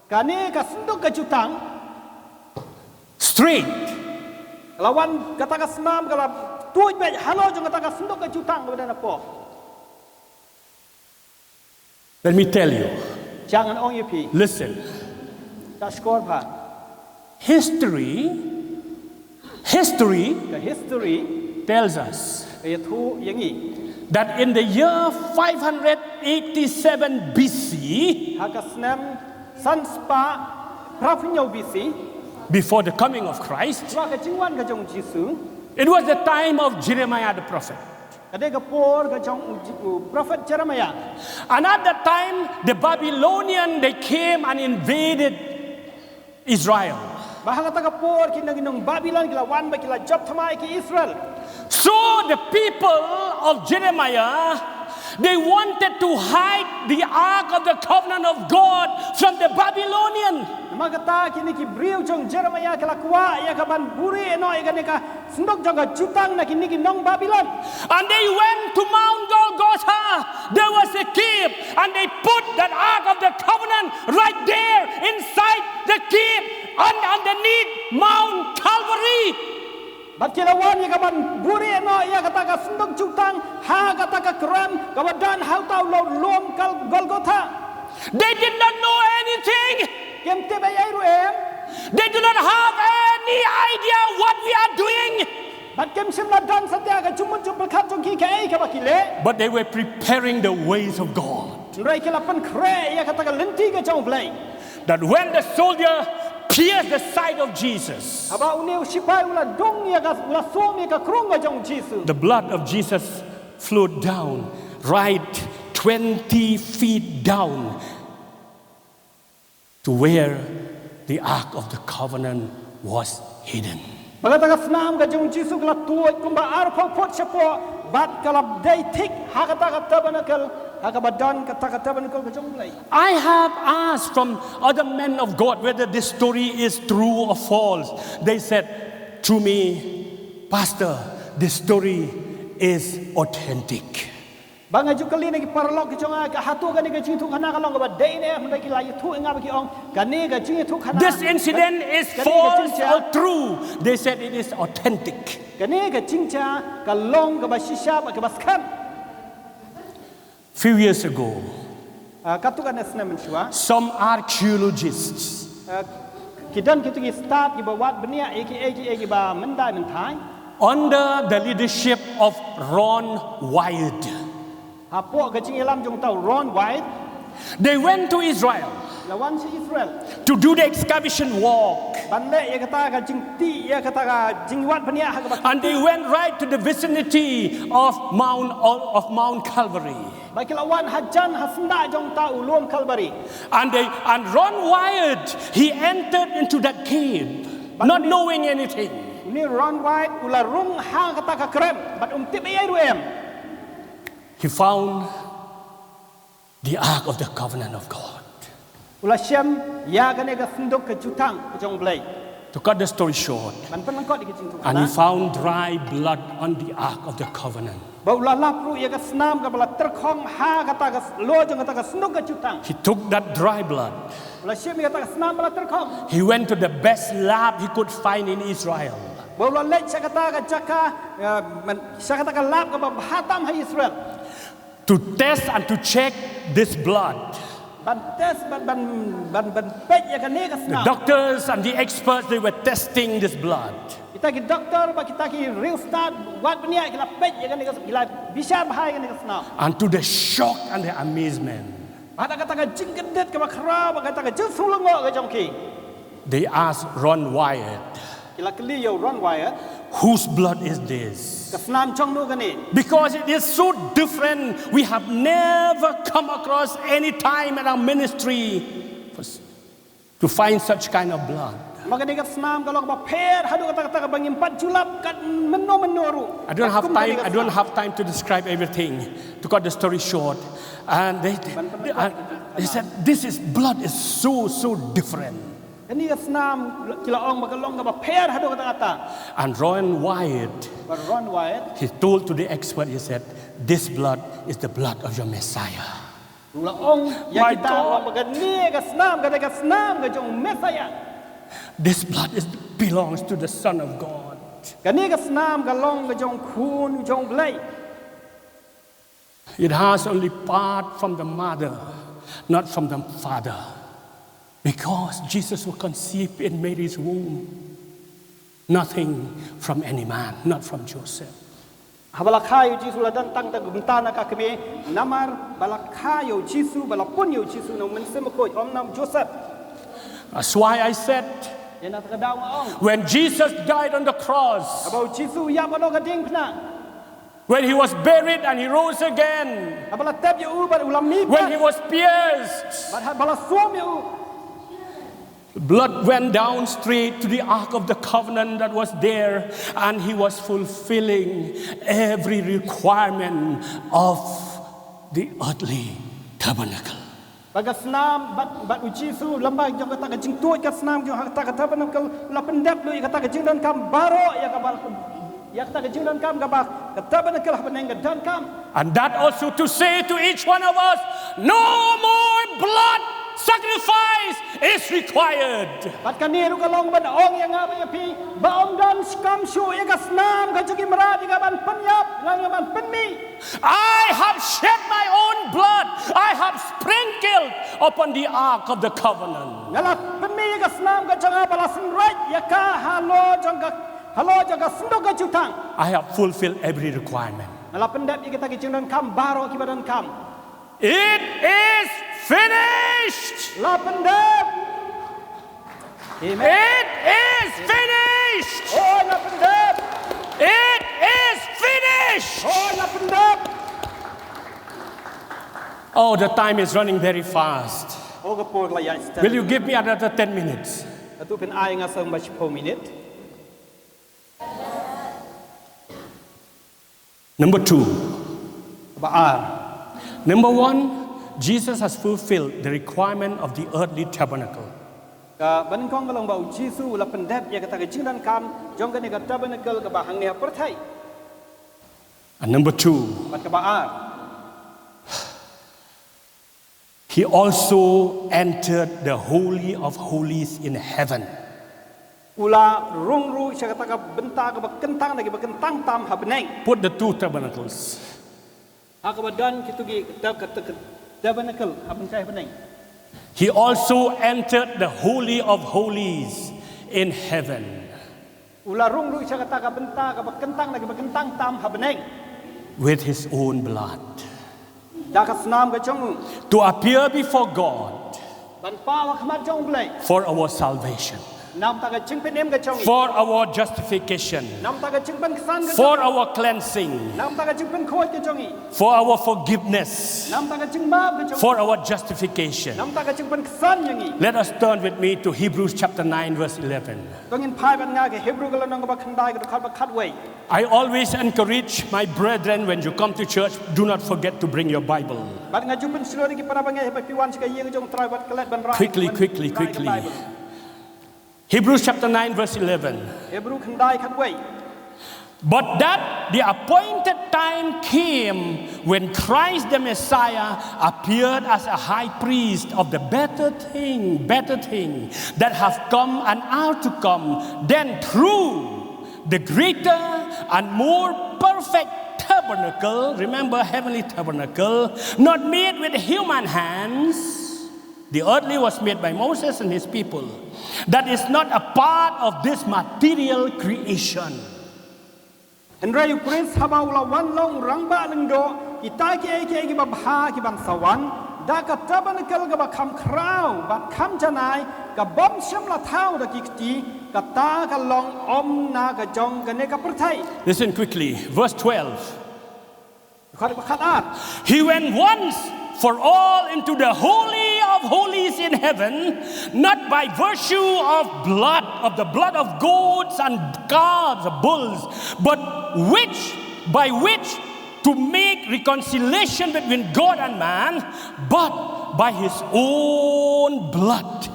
Kane ka synduk ka jutang Straight. Ka la wan kata ka snam ka la tuid beit halor jong kata ka synduk ka jutang kaba don hapoh. Let me tell you. Sha ngan ong ïa phi. Listen. Shah shkor bha. History, history Ka history tells us ka ïathuh ïa ngi that in the year five hundred eighty-seven B C, ha ka snem san spah phra phew hynñiew B C, before the coming of Christ, shuwa ka jingwan ka jong u Jisu, it was the time of Jeremiah the prophet. ka dei ka por ka jong u Ji-, u prophet Jeremiah. And at that time, the Babylonian, they came and invaded Israel. Ba ha kata ka por ki nong, ki nong Babilon ki la wan ba ki la jop thymmai ki Israel. So the people of Jeremiah, they wanted to hide the Ark of the Covenant of God from the Babylonian. Namar kata kine ki briew jong Jeremiah ki la kwah ïa ka ban buhrieh noh ïa kane ka synduk jong ka jutang na kine ki nong Babilon. And they went to Mount Golgotha. There was a cave, and they put that Ark of the Covenant right there inside the cave and underneath Mount Calvary. Bad ki la wan ïa ka ban buhrieh noh ïa kata ka synduk jutang ha kata ka kren kaba don ha uta u lum kal Golgotha. They did not know anything. Kim tip ei ei ruh em. They do not have any idea what we are doing. Bad kim shym la don satia ka jingmut jingpyrkhat jong ki kaei kaba ki leh. But they were preparing the ways of God. Hynrei ki la pynkhreh ïa kata ka lynti ka jong u Blei. That when the soldier pierced the side of Jesus. Haba une u sipai u la dung ïa ka, u la sum ïa ka krung ka jong Jisu. The blood of Jesus flowed down right twenty feet down to where the Ark of the Covenant was hidden. Ba kata ka snam ka jong Jisu ka la tuid kumba arphew phut shapoh, bad ka la dei thik ha kata ka tabernacle, ha kaba don kata ka tabernacle ka jong U Blei. I have asked from other men of God whether this story is true or false. They said to me, "Pastor, this story is authentic." Ba nga ju kylli na ki paralok ki jong nga, ka hato kane ka jingïathuhkhana ka long kaba dei ne em, hynrei ki la ïathuh ïa nga ba ki ong, kane ka jingïathuhkhana, "This incident is false or true?" They said, "It is authentic." Kane ka jingïathuhkhana ka long kaba shisha bad kaba skhem. Few years ago, ah, katto katne snem mynshuwa, some archaeologists, ah, ki don kito ki stad kiba wad bniah ïa kiei kiei kiba myndai mynthai, under the leadership of Ron Wyatt, hapoh ka jingïalam jong uta u Ron Wyatt, they went to Israel, la wan sha Israel, to do the excavation work, ban leh ïa kata ka jingtih, ïa kata ka jingwad bniah ha kaba. And they went right to the vicinity of Mount, of Mount Calvary. Ba ki la wan hajan ha syndah jong uta u lum Calvary. And they, and Ron Wyatt, he entered into that cave, not knowing anything. Une Ron Wyatt u la rung ha kata ka krem bad um tip ei ei ruh em. He found the Ark of the Covenant of God. U la shem ïa kane ka synduk ka jutang ka jong U Blei. To cut the story short, ban pynlyngkot ïa ka jingïathuhkhana, and he found dry blood on the Ark of the Covenant. Ba u la lap ruh ïa ka snam kaba la tyrkhong ha kata ka s-, halor jong kata ka synduk ka jutang. He took that dry blood. U la shim ïa kata ka snam ba la tyrkhong. He went to the best lab he could find in Israel. Ba u la leit sha kata ka jaka, eh, man, sha kata ka lab kaba bha tam ha Israel. To test and to check this blood. Ban test, ban, ban, ban, ban peit ïa kane ka snam. The doctors and the experts, they were testing this blood. Kita ki doktor bad kita ki riewstad wad bniah ki la peit ïa kane ka, ki la bishar bha ïa kane ka snam. And to the shock and the amazement, bad kata ka jingkyndit kaba khraw bad kata ka jingsngew lyngngoh ka jong ki, they asked Ron Wyatt, ki la kylli ïa u Ron Wyatt, "Whose blood is this?" Ka snam jong no kane? Because it is so different. We have never come across any time in our ministry to find such kind of blood. Namar kane ka snam ka long kaba pher haduh katta katta kaba ngim pat ju lap kat mynno mynno ruh. I don't have time, I don't have time to describe everything. To cut the story short, and they, they, uh, they said, "This is, blood is so, so different." Kane ka snam ki la ong ba ka long kaba pher haduh katta katta. And Ron Wyatt, Ron Wyatt, he told to the expert, he said, "This blood is the blood of your Messiah." U la ong ïa kita, u la ong ba kane ka snam ka dei ka snam ka jong u Messiah. This blood is, belongs to the Son of God. Kane ka snam ka long ka jong u Khun jong u Blei. It has only part from the mother, not from the father. Because Jesus was conceived in Mary's womb. Nothing from any man, not from Joseph. Haba la kha ïa u Jisu la don tang da ka bynta na ka kmie, namar ba la kha ïa u Jisu, ba la pun ïa u Jisu na u Mynsiem Bakhuid, ym na u Joseph. That's why I said, ïa na kata ka daw nga ong, when Jesus died on the cross, haba u Jisu u ïap ha ka diengphna, when he was buried and he rose again, haba la tep ïa u bad u la mih pat, when he was pierced, bad haba la sum ïa u, blood went down straight to the Ark of the Covenant that was there, and he was fulfilling every requirement of the earthly tabernacle. Bad ka snam, bad, bad u Jisu, lyngba jong kata ka jingtuid ka snam jong kata ka tabernacle, u la pyndep lut ïa kata ka jingdonkam baroh ïa kaba la kum ïa kata ka jingdonkam kaba ka tabernacle hapdeng ka donkam. And that also to say to each one of us, no more blood sacrifice is required. Bad kane ruh ka long ban ong ïa nga bad ïa phi ba ym don skhem shuh ïa ka snam ka jong ki mrad ïa ka ban pynïap, ïa ka ban pynmih. I have shed my own blood. I have sprinkled upon the ark of the covenant. Nga la pynmih ïa ka snam ka jong nga ba la synreit ïa ka halor jong ka halor jong ka synduk ka jutang. I have fulfilled every requirement. Nga la pyndep ïa kita ki jingdonkam baroh kiba donkam. It is finished. La pyndep. Amen. It is finished. Oh, na pyndep. It is finished. Oh, na pyndep. Oh, the time is running very fast. Oh, ka por ka la ïaid step. Will you give me another ten minutes? Atu pyn ai nga sa ba shiphew minit. Number two. Ba ar. Number one, Jesus has fulfilled the requirement of the earthly tabernacle. Ka banyngkong ka long ba u Jisu u la pyndep ïa kata ka jingdonkam jong kane ka tabernacle kaba hangne ha pyrthei. And number two, bad kaba ar, he also entered the Holy of Holies in heaven. U la rung ruh sha kata ka bynta kaba kyntang na kiba kyntang tam ha bneng. Put the two tabernacles. Ha kaba don kito ki ta-, ka ta-, ka tabernacle ha bynta ha bneng. He also entered the Holy of Holies in heaven. U la rung ruh sha kata ka bynta kaba kyntang na kiba kyntang tam ha bneng. With his own blood. Da ka snam ka jong u. To appear before God. Ban paw ha khmat jong u Blei. For our salvation. Namar ka jingpynim ka jong ngi. For our justification. Namar ka jingpynksan ka jong ngi. For our cleansing. Namar ka jingpynkhuid ka jong ngi. For our forgiveness. Namar ka jingmap ka jong ngi. For our justification. Namar ka jingpynksan jong ngi. Let us turn with me to Hebrews chapter nine, verse eleven. To ngin phai bad nga ha Hebru ka lynnong kaba khyndai ka dkhot ba khatwei. I always encourage my brethren, when you come to church, do not forget to bring your Bible. Bad nga ju pynshlur ïa ki para bangeit haba phi wan sha ka ïing jong u Trai bad klet ban rah. Quickly, quickly, quickly. Hebrews chapter nine, verse eleven. Hebru khyndai khatwei. But that the appointed time came when Christ the Messiah appeared as a high priest of the better thing, better thing that have come and are to come, then through the greater and more perfect tabernacle, remember, heavenly tabernacle, not made with human hands. The earthly was made by Moses and his people. That is not a part of this material creation. Hynrei u Khrist haba u la wan long u rangbah lyngdoh, kita kiei kiei kiba bha ki ban sa wan da ka tabernacle kaba kham khraw bad kham janai, ka bym shym la thaw da ki kti, kata ka long ym na ka jong kane ka pyrthei. Listen quickly, verse twelve. Khat, khat ar. He went once for all into the holy of holies in heaven, not by virtue of blood, of the blood of goats and calves, of bulls, but which, by which to make reconciliation between God and man, but by his own blood,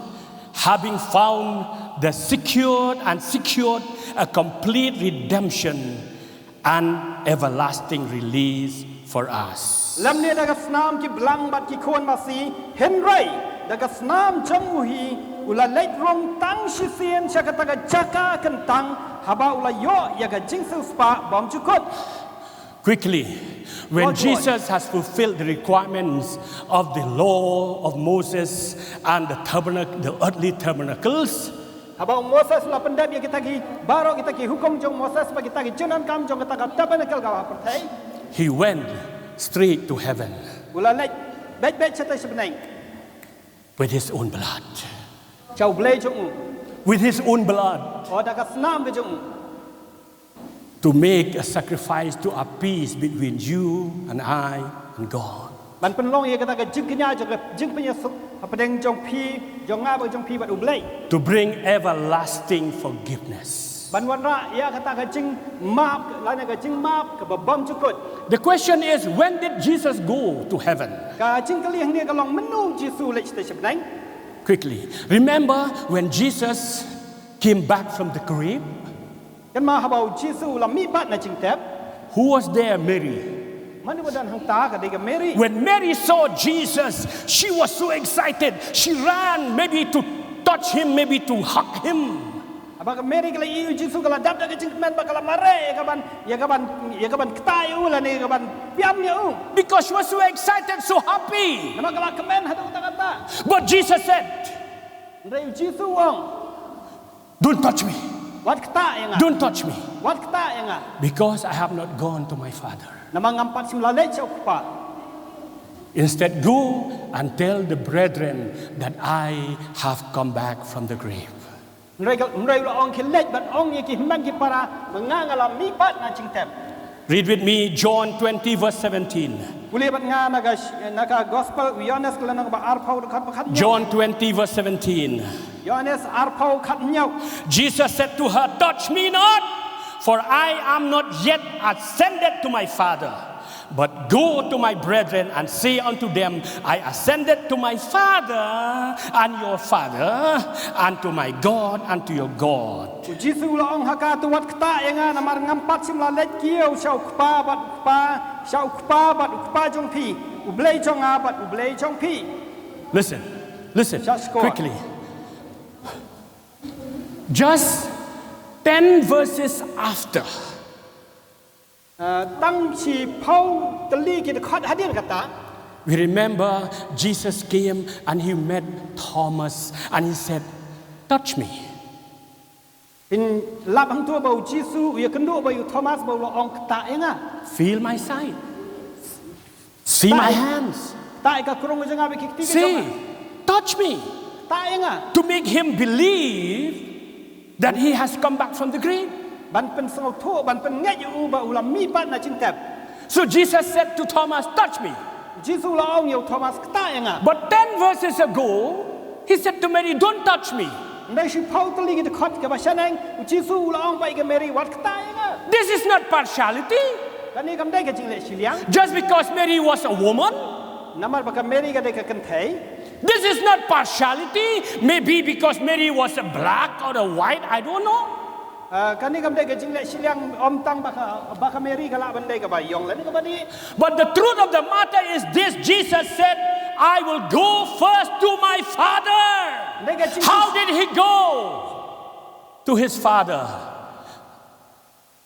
having found the secured and secured a complete redemption and everlasting release for us. Lymne da ka snam ki blang bad ki khun masi, hynrei da ka snam jong u hi u la leit rung tang shisien sha kata ka jaka kyntang, haba u la ïoh ïa ka jingsiewspah bymjukut. Quickly, when Jesus has fulfilled the requirements of the law of Moses and the tabernac-, the earthly tabernacles, haba u Moses u la pyndep ïa kita ki baroh kita ki hukum jong Moses bad kita ki jingdonkam jong kata ka tabernacle kaba ha pyrthei, he went straight to heaven. U la leit beit beit shatei sha bneng. With his own blood. Sha u Blei jong u. With his own blood. Oh, da ka snam ka jong u. To make a sacrifice to appease between you and I and God. Ban pynlong ïa kata ka jingkñia jong ka jingpynïasuk hapdeng jong phi, jong nga bad jong phi bad u Blei. To bring everlasting forgiveness. Ban wanrah ïa kata ka jingmap, lane ka jingmap kaba bymjukut. The question is, when did Jesus go to heaven? Ka jingkylli hangne ka long mynno u Jisu u leit shatei sha bneng. Quickly, remember when Jesus came back from the grave? Kynmaw haba u Jisu u la mih pat na jingtep. Who was there? Mary. Mano ba don hangta? Ka dei ka Mary. When Mary saw Jesus, she was so excited. She ran, maybe to touch him, maybe to hug him. Haba ka Mary ka la ïohi ïa u Jisu, ka la dap da ka jingkmen bad ka la mareh ïa ka ban, ïa ka ban, ïa ka ban ktah ïa u lane ïa ka ban piam ïa u. Because she was so excited, so happy. Namar ka la kmen haduh katta katta. But Jesus said, hynrei u Jisu u ong, "Don't touch me. Wat ktah ïa nga. Don't touch me. Wat ktah ïa nga. Because I have not gone to my Father. Namar ngam pat shym la leit sha u Kpa. Instead, go and tell the brethren that I have come back from the grave." Hynrei ka, hynrei u la ong, khie leit bad ong ïa ki hynmen ki para ba nga, nga la mihpat na jingtep. Read with me John twenty, verse seventeen. Pule bad nga na ka, na ka Gospel u Ïoannis ka lynnong ba arphew, dkhot ba khathynñiew. John twenty, verse seventeen. Ïoannis arphew, khathynñiew. Jesus said to her, "Touch me not, for I am not yet ascended to my Father. But go to my brethren and say unto them, I ascended to my Father and your Father, and to my God and to your God." U Jisu u la ong ha ka, "To wat ktah ïa nga, namar ngam pat shym la leit kiew sha u Kpa bad u Kpa, sha u Kpa bad u Kpa jong phi, u Blei jong nga bad u Blei jong phi." Listen, listen. Sha shkor. Quickly. Just ten verses after, Uh, tang shiphew tylli ki dkhot hadien kata, we remember Jesus came and he met Thomas and he said, "Touch me." Phin lap hangto ba u Jisu u ïakynduh bad u Thomas bad u la ong, "Ktah ïa nga. Feel my side. See my hands. Ktah ïa ka krung jong nga bad ki kti jong nga. See, touch me." Ktah ïa nga. To make him believe that he has come back from the grave. Ban pynsngewthuh, ban pynngeit ïa u ba u la mihpat na jingtep. So Jesus said to Thomas, "Touch me." Jisu u la ong ïa u Thomas, "Ktah ïa nga." But ten verses ago, he said to Mary, "Don't touch me." Hynrei shiphew tylli ki dkhot kaba shaneng, u Jisu u la ong bad ïa ka Mary, "Wat ktah ïa nga." This is not partiality. Kane kam dei ka jingleh shiliang. Just because Mary was a woman, namar ba ka Mary ka dei ka kynthei. This is not partiality. Maybe because Mary was a black or a white, I don't know. Ah, kane kam dei ka jingleh shiliang, ym tang ba ka, ba ka Mary ka lah ban dei kaba ïong lane kaba dih. But the truth of the matter is this, Jesus said, "I will go first to my Father." Dei ka jing- How did he go to his Father?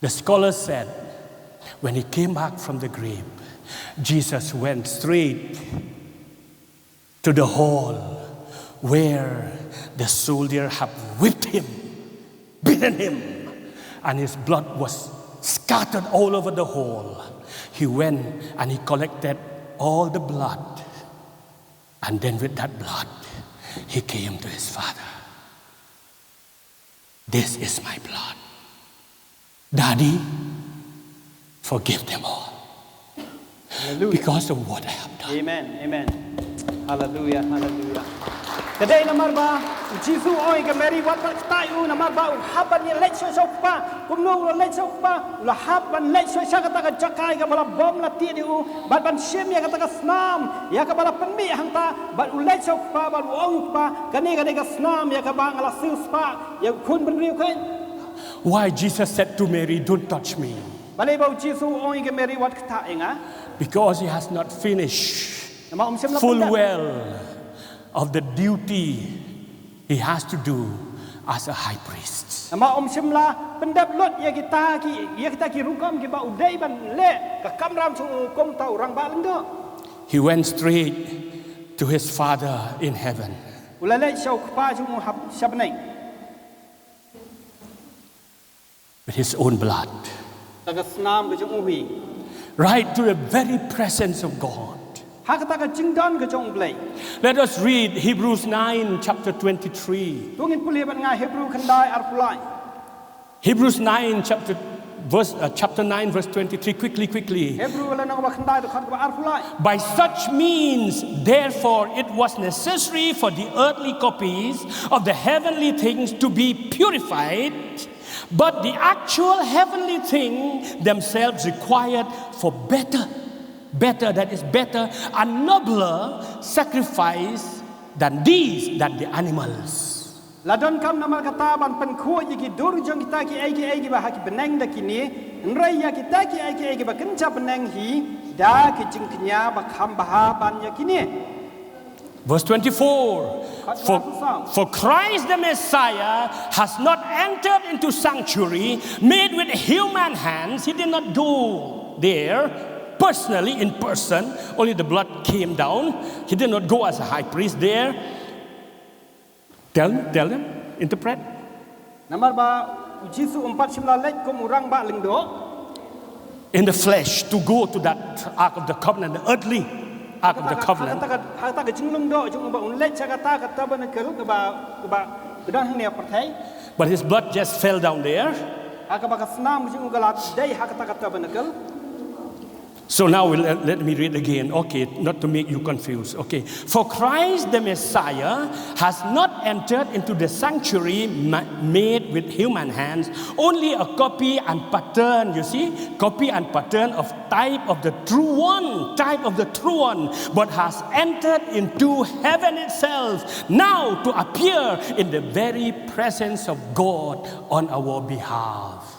The scholars said, when he came back from the grave, Jesus went straight to the hall where the soldier had whipped him, beaten him, and his blood was scattered all over the hall. He went and he collected all the blood, and then with that blood, he came to his Father. "This is my blood. Daddy, forgive them all." Hallelujah. Because of what I have done. Amen. Amen. Hallelujah. Hallelujah. Ka dei namar ba u Jisu u ong ïa ka Mary, "Wat, wat ktah ïa u, namar ba u hap ban ïaleit shuwa sha u Kpa." Kumno u la leit sha u Kpa? U la hap ban leit shuwa sha kata ka jaka ïa kaba la bom la tied ïa u, bad ban shim ïa kata ka snam ïa kaba la pynmih hangta, bad u leit sha u Kpa bad u ong ïa u Kpa, "Kane ka dei ka snam ïa kaba nga la siewspah ïa u khun bynriew kane." Why Jesus said to Mary, "Don't touch me"? Balei ba u Jisu u ong ïa ka Mary, "Wat ktah ïa nga"? Because he has not finished Namar um shym la full pyndep well of the duty he has to do as a high priest. Namar um shym la pyndep lut ïa kita ki, ïa kita ki rukom kiba u dei ban leh, ka kamram jong u kum uta u rangbah lyngdoh. He went straight to his Father in heaven. U la leit sha u Kpa jong u ha, sha bneng. With his own blood. Da ka snam ka jong u hi. Right to the very presence of God. Ha kata ka jingdon ka jong u Blei. Let us read Hebrews nine, chapter twenty-three. To ngin pule bad nga Hebru khyndai arphew lai. Hebrews nine, chapter, verse, uh, chapter nine, verse twenty-three, quickly, quickly. Hebru lynnong ba khyndai dkhot kaba arphew lai. By such means, therefore, it was necessary for the earthly copies of the heavenly things to be purified, but the actual heavenly thing themselves required for better, better, that is better, a nobler sacrifice than these, than the animals. La donkam namar kata ban pynkhuid ïa ki dur jong kita kiei kiei kiba ha ki bneng da kine, hynrei ïa kita kiei kiei kiba kynja bneng hi da ki jingkñia ba kham bha ban ïa kine. Verse twenty-four. For, for Christ the Messiah has not entered into sanctuary made with human hands. He did not go there personally in person. Only the blood came down. He did not go as a high priest there. Tell, tell them, interpret. Namar ba u Jisu um pat shym la leit kum u rangbah lyngdoh. In the flesh, to go to that Ark of the Covenant, the earthly Ark of the Covenant. Ha kata ka, ha kata ka jinglyngdoh jong u ba un leit sha kata ka tabernacle kaba, kaba, kaba don hangne ha pyrthei. But his blood just fell down there. Ha kaba ka snam ka jong u ka la dei ha kata ka tabernacle. So now we'll, uh, let me read again. Okay, not to make you confused. Okay. For Christ the Messiah has not entered into the sanctuary ma- made with human hands, only a copy and pattern, you see, copy and pattern of type of the true one, type of the true one, but has entered into heaven itself, now to appear in the very presence of God on our behalf.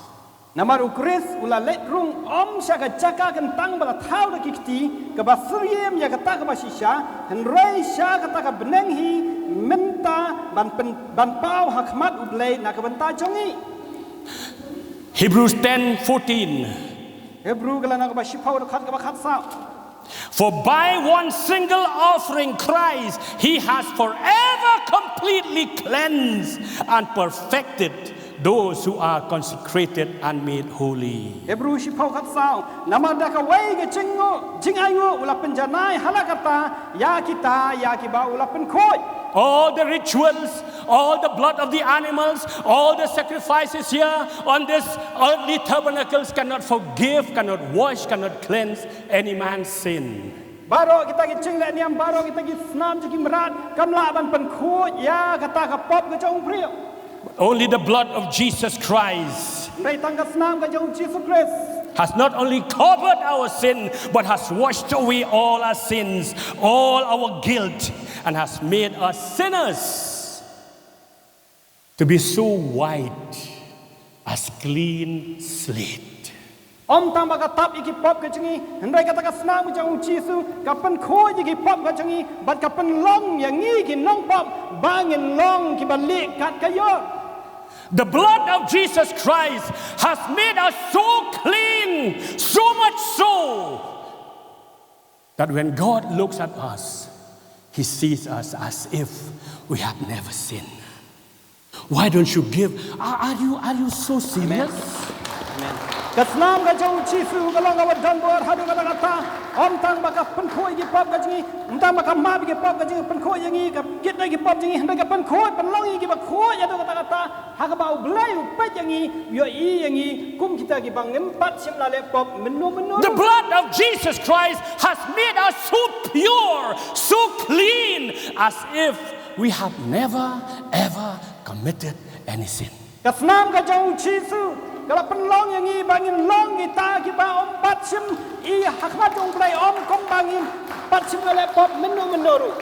Namar u Khrist u la leit rung ym sha ka jaka kyntang ba la thaw da ki kti, kaba syriem ïa kata kaba shisha, hynrei sha kata ka bneng hi mynta ban pyn, ban paw ha khmat U Blei na ka bynta jong ngi. Hebrews ten fourteen. Hebru ka lynnong kaba shiphew, dkhot kaba khatsaw. For by one single offering Christ he has forever completely cleansed and perfected those who are consecrated and made holy. Hebru shiphew khatsaw. Namar da kawei ka jingnguh, jingainguh u la pynjanai ha la katta ïa kita ïa kiba u la pynkhuid. All the rituals, all the blood of the animals, all the sacrifices here on this earthly tabernacles cannot forgive, cannot wash, cannot cleanse any man's sin. Baroh kita ki jingleh niam, baroh kita ki snam jong ki mrad, kam lah ban pynkhuid ïa kata ka pop ka jong u briew. Only the blood of Jesus Christ Hynrei tang ka snam ka jong u Jisu Khrist has not only covered our sin, but has washed away all our sins, all our guilt, and has made us sinners to be so white as clean slate. Ym tang ba ka tap ïa ki pop ka jong ngi, hynrei kata ka snam ka jong u Jisu ka pynkhuid ïa ki pop ka jong ngi, bad ka pynlong ïa ngi ki nongpop ba ngin long kiba lieh kat ka ïor. The blood of Jesus Christ has made us so clean, so much so that when God looks at us, he sees us as if we have never sinned. Why don't you give? Are, are you, are you so serious? Amen. Ka snam ka jong u Jisu ka long kaba don bor haduh katta katta. Ym tang ba ka pynkhuid ïa ki pop ka jong ngi, ym tang ba ka map ïa ki pop ka jong ngi, pynkhuid ïa ngi, ka kit ïa ki pop jong ngi, hynrei ka pynkhuid, pynlong ïa ngi kiba khuid haduh katta katta. Ha kaba U Blei u peit ïa ngi, u ïohi ïa ngi kum kita kiba ngim pat shym la leh pop mynno mynno. The blood of Jesus Christ has made us so pure, so clean, as if we have never ever committed any sin. Ka snam ka jong u Jisu ka la pynlong ïa ngi ba ngin long kita kiba ym pat shym i ha khmat jong U Blei, ym kum ba ngin pat shym la leh pop mynno mynno ruh.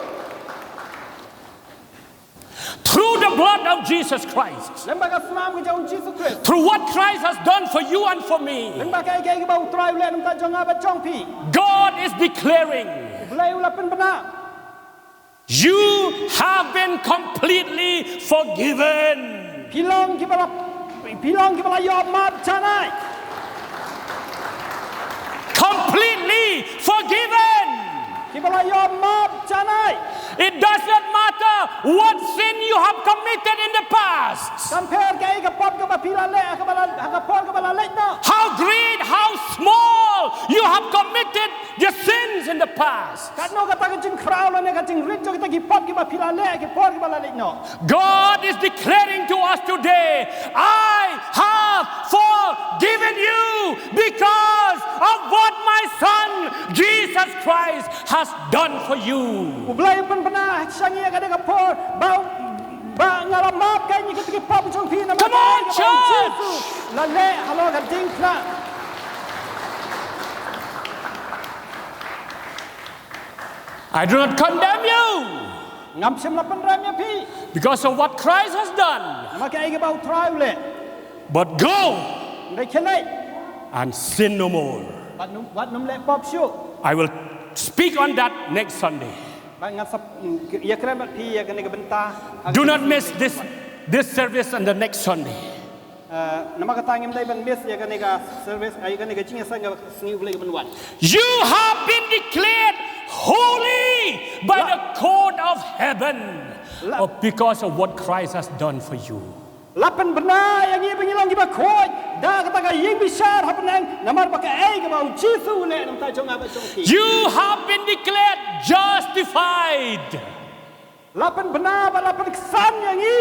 Through the blood of Jesus Christ, lyngba ka snam ka jong u Jisu Khrist, through what Christ has done for you and for me, lyngba kaei kaei kaba U Trai u leh na ka bynta jong nga bad jong phi, God is declaring, U Blei u la pynbna, you have been completely forgiven. Phi long kiba la, phi long kiba la ïoh map janai. Completely forgiven. Kiba la ïoh map janai. It does not matter what sin you have committed in the past. Kam pher kaei ka pop kaba phi la leh ha kaba la, ha ka por kaba la leit noh. How great, how small you have committed your sins in the past. Katno kata ka jingkhraw lane ka jingrit jong kita ki pop kiba phi la leh ha ki por kiba la leit noh. God is declaring to us today, I have forgiven you because of what my son Jesus Christ has done for you. U Blei u pynbna sha ngi ha kane ka por ba, ba nga la map ïa ngi kita ki pop jong phi namar, come on, church, Jisu la leh halor ka diengphna. I do not condemn you. Ngam shym la pynrem ïa phi. Because of what Christ has done. Namar kaei kaba U Trai u leh. But go. Hynrei khie leit. And sin no more. Bad nym, bad nym leh pop shuh. I will speak on that next Sunday. Bad ngan sa, mm, ïakren bad phi ïa kane ka bynta. Do not miss this, this service and the next Sunday. Uh, namar kata ngim dei ban miss ïa kane ka service, ïa kane ka jingïaseng ka sngi U Blei ka ban wan. You have been declared holy by the court of heaven, uh, because of what Christ has done for you. La pynbna ïa ngi ba ngi long kiba khuid da kata ka ïing bishar ha bneng namar ba kaei kaba U Jisu u leh na ka bynta jong nga bad jong phi. You have been declared justified. La pynbna bad la pynksan ïa ngi.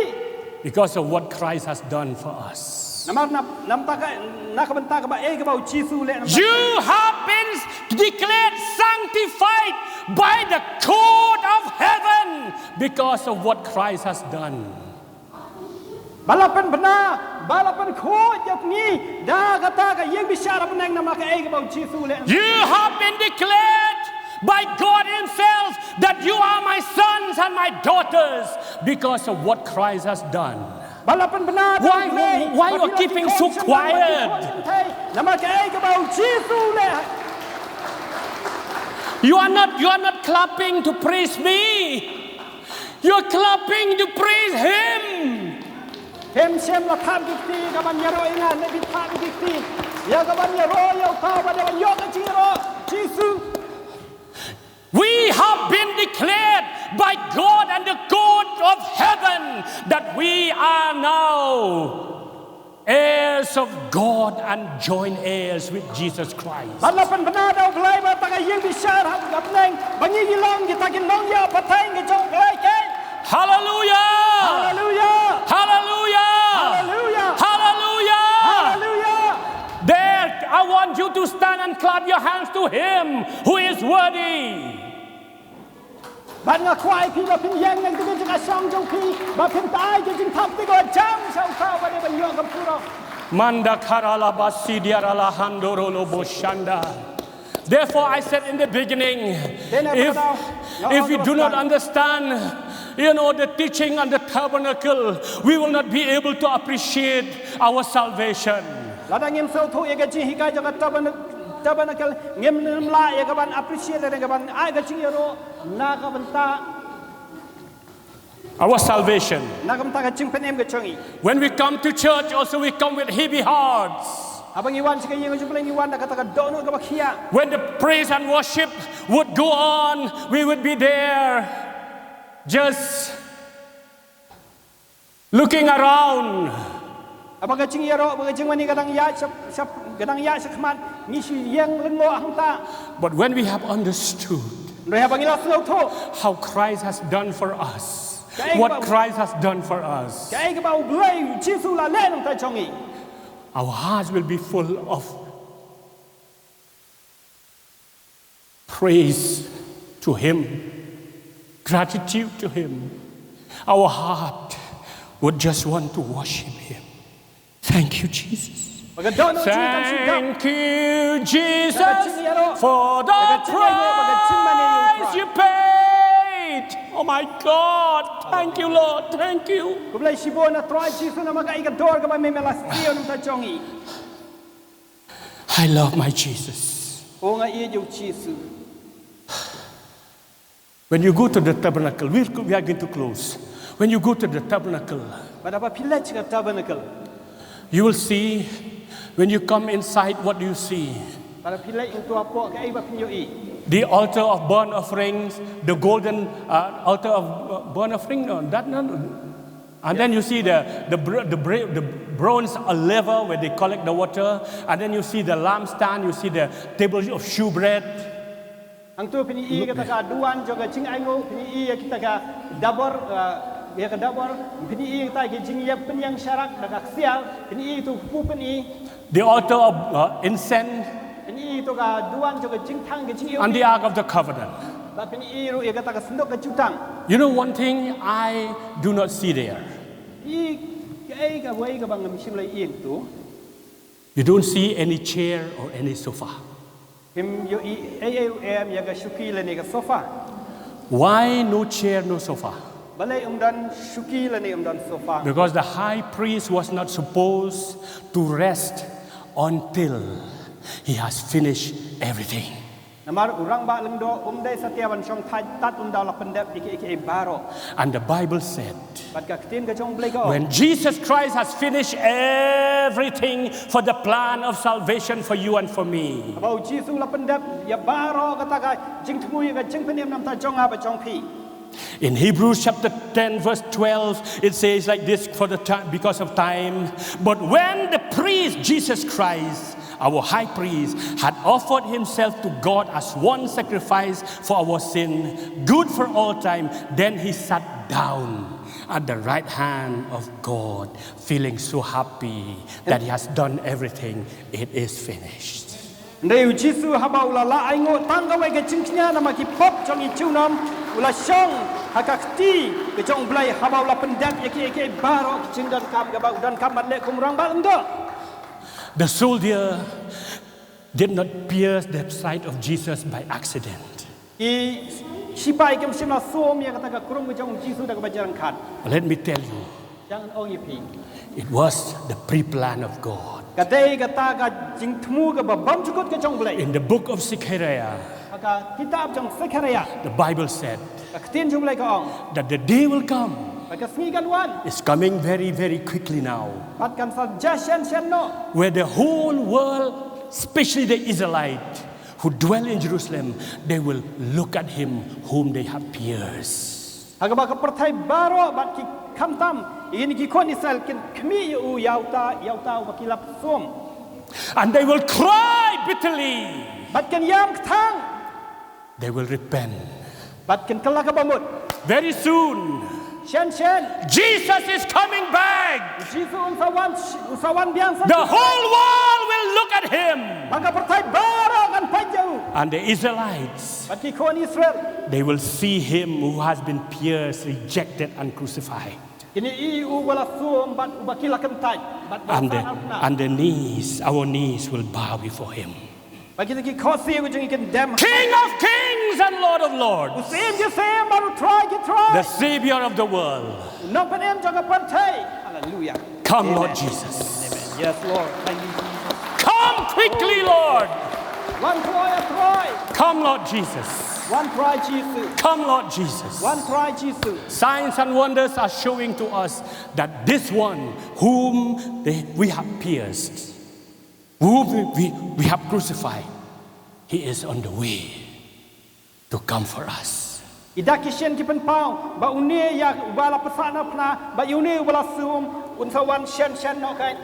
Because of what Christ has done for us. Namar na, namar ka, na ka bynta kaba ei kaba u Jisu u leh namar. You have been declared sanctified by the court of heaven because of what Christ has done. Ba la pynbna, ba la pynkhuid ïa ngi da kata ka ïing bishar ha bneng namar ka ei kaba u Jisu u leh. You have been declared by God Himself that you are my sons and my daughters because of what Christ has done. Ba la pynbna da Why, u Blei, why you ba are phi la keeping ki so khun shyndang, quiet? ba phi la ki khun shyndang, namar ka ei kaba u Jisu u leh. You are not, you are not clapping to praise me. You're clapping to praise Him. Phim shym la thap ki kti ïa ka ban ïaroh ïa nga, ne phi thap ki kti ïa ka ban ïaroh ïa uta uba dei ban ïoh ka jingïaroh, Jisu. We have been declared by God and the court of heaven that we are now heirs of God and joint heirs with Jesus Christ. Ba la pynbna da u Blei ba kata ka ïing bishar ha bneng, ba ngi ngi long kita ki nongïaid pateng ki jong u Blei keiñ. Hallelujah! Haleluya. Hallelujah! Haleluya. Hallelujah! Haleluya. There, I want you to stand and clap your hands to Him who is worthy. Bad nga kwah ïa phi ba phin ïeng na ka jingïaid jong phi, ba phin ai ka jingthap tyrwa jam sha uta uba dei ban ïoh ka pura. Manda karala basidia rala handorolo boshanda. Therefore, I said in the beginning, if, if we do not understand, you know, the teaching on the tabernacle, we will not be able to appreciate our salvation. Lada ngim sngewthuh ïa ka jinghikai jong ka tabernacle, tabernacle, ngim lah ïa ka ban appreciate, ïa ka ban ai ka jingïaroh na ka bynta, Our salvation. na ka bynta ka jingpynim ka jong ngi. When we come to church, also we come with heavy hearts. Haba ngi wan sha ka ïing jong u Blei ngi wan da kata ka dohnud kaba khia. When the praise and worship would go on, we would be there just looking around. Haba ka jingïaroh, haba ka jingmane ka dang ïaid sha, sha, ka dang ïaid sha khmat, ngi shu ïeng lyngngoh hangta. But when we have understood Hynrei haba ngi la sngewthuh how Christ has done for us, what Christ has done for us, ka ei kaba u Blei u Jisu u la leh na ka bynta jong ngi, our hearts will be full of praise to Him, gratitude to Him. Our heart would just want to worship Him. Thank you, Jesus. ba ka dohnud jong ngi kan shu dap. Thank you, Jesus, for the price you paid. Oh my God. Thank you, Lord. Thank you. Khublei shibun, A Trai Jisu, namar ka ei ka dor kaba me me la siew na ka bynta jong ngi. I love my Jesus. O, nga ïeit ïa u Jisu. When you go to the tabernacle, we, we are going to close. When you go to the tabernacle, Bad haba phi leit sha ka tabernacle, you will see, when you come inside, what do you see? bad haba phi leit hangto hapoh, ka ei ba phin ïohi? The altar of burnt offerings, the golden uh, altar of uh, burnt offering, no, that no. And then you see the the br- the, br- the bronze laver where they collect the water, and then you see the lampstand, you see the table of shewbread. Hangto phin ïohi ïa kata ka duwan jong ka jingainguh, phin ïohi ïa kita ka dabor, uh, ïa ka dabor, phin ïohi ïa kita ki jingïap pynïeng sharak da ka ksiar, phin ïohi ïa ka kpu pyni. The altar of uh, incense. Phin ïohi ïa ka duwan jong ka jingthang ka jingïap. And the ark of the covenant. Bad phin ïohi ruh ïa kata ka synduk ka jutang. You know one thing I do not see there. Ïohi ka ei kawei kaba ngam shym la ïohi hangto. You don't see any chair or any sofa. Phim ïohi ei ei ruh em ïa ka shuki lane ka sofa. Why no chair, no sofa? Balei ym don shuki lane ym don sofa? Because the high priest was not supposed to rest until he has finished everything. Namar u rangbah lyngdoh um dei satia ban shong thait tad ynda u la pyndep ïa kiei kiei baroh. And the Bible said, Bad ka ktien ka jong u Blei ka ong, when Jesus Christ has finished everything for the plan of salvation for you and for me, haba u Jisu u la pyndep ïa baroh kata ka jingthmu ïa ka jingpynim na ka bynta jong nga bad jong phi. In Hebrews chapter ten, verse twelve, it says like this for the time, because of time. But when the priest Jesus Christ, our high priest, had offered himself to God as one sacrifice for our sin, good for all time, then he sat down at the right hand of God, feeling so happy that he has done everything. It is finished. Hynrei u Jisu haba u la lah ainguh tang kawei ka jingkñia namar ki pop jong i junom, u la shong ha ka kti ka jong u Blei haba u la pyndep ïa kiei kiei baroh ki jingdonkam kaba u donkam ban leh kum u rangbah lyngdoh. The soldier did not pierce the side of Jesus by accident. Ki shipai kim shym la sum ïa kata ka krum ka jong u Jisu da kaba jyrngkhat. Let me tell you, Jan ong ïa phi. It was the pre-plan of God. Ka dei kata ka jingthmu kaba bymjukut ka jong u Blei. In the book of Zechariah, Ha ka kitab jong Zechariah, the Bible said, Ka ktien jong u Blei ka ong, that the day will come, Ba ka sngi kan wan, is coming very, very quickly now, Bad kan sa ja shen shen noh, where the whole world, especially the Israelite who dwell in Jerusalem, they will look at him whom they have pierced. Ha kaba ka pyrthei baroh bad ki khamtam ïa kine ki khun Israel kin khmih ïa u, ïa uta, ïa uta uba ki la sum. And they will cry bitterly. Bad kin ïam kthang. They will repent. Bad kin kylla kaba mut. Very soon, Shen shen, Jesus is coming back. Jisu un sa wan, un sa wan biang sa. The whole world will look at him. Ba ka pyrthei baroh kan peit ïa u. And the Israelites, Bad ki khun Israel, they will see him who has been pierced, rejected, and crucified. Kin ïohi u uba la sum bad uba ki la kyntait bad ba And the, sah ar na. And the knees, our knees will bow before him. Bad kita ki khohsiew ka jong ngi kin dem. King of kings and Lord of lords. U Syiem ki syiem bad u Trai ki trai. The Savior of the world. U Nongpynim jong ka pyrthei. Hallelujah. Come, Lord Jesus. Amen. Yes, Lord. Thank you, Jesus. Come quickly, Lord. Wan Trai, Trai. Come, Lord Jesus. Wan Trai Jisu. Come, Lord Jesus. Wan Trai Jisu. Signs and wonders are showing to us that this one whom they, we have pierced, whom we, we, we have crucified, he is on the way to come for us. Ki dak ki shin ki pynpaw ba une ïa uba la pynshah na phna, ba ïa une uba la sum un sa wan shen shen noh kein.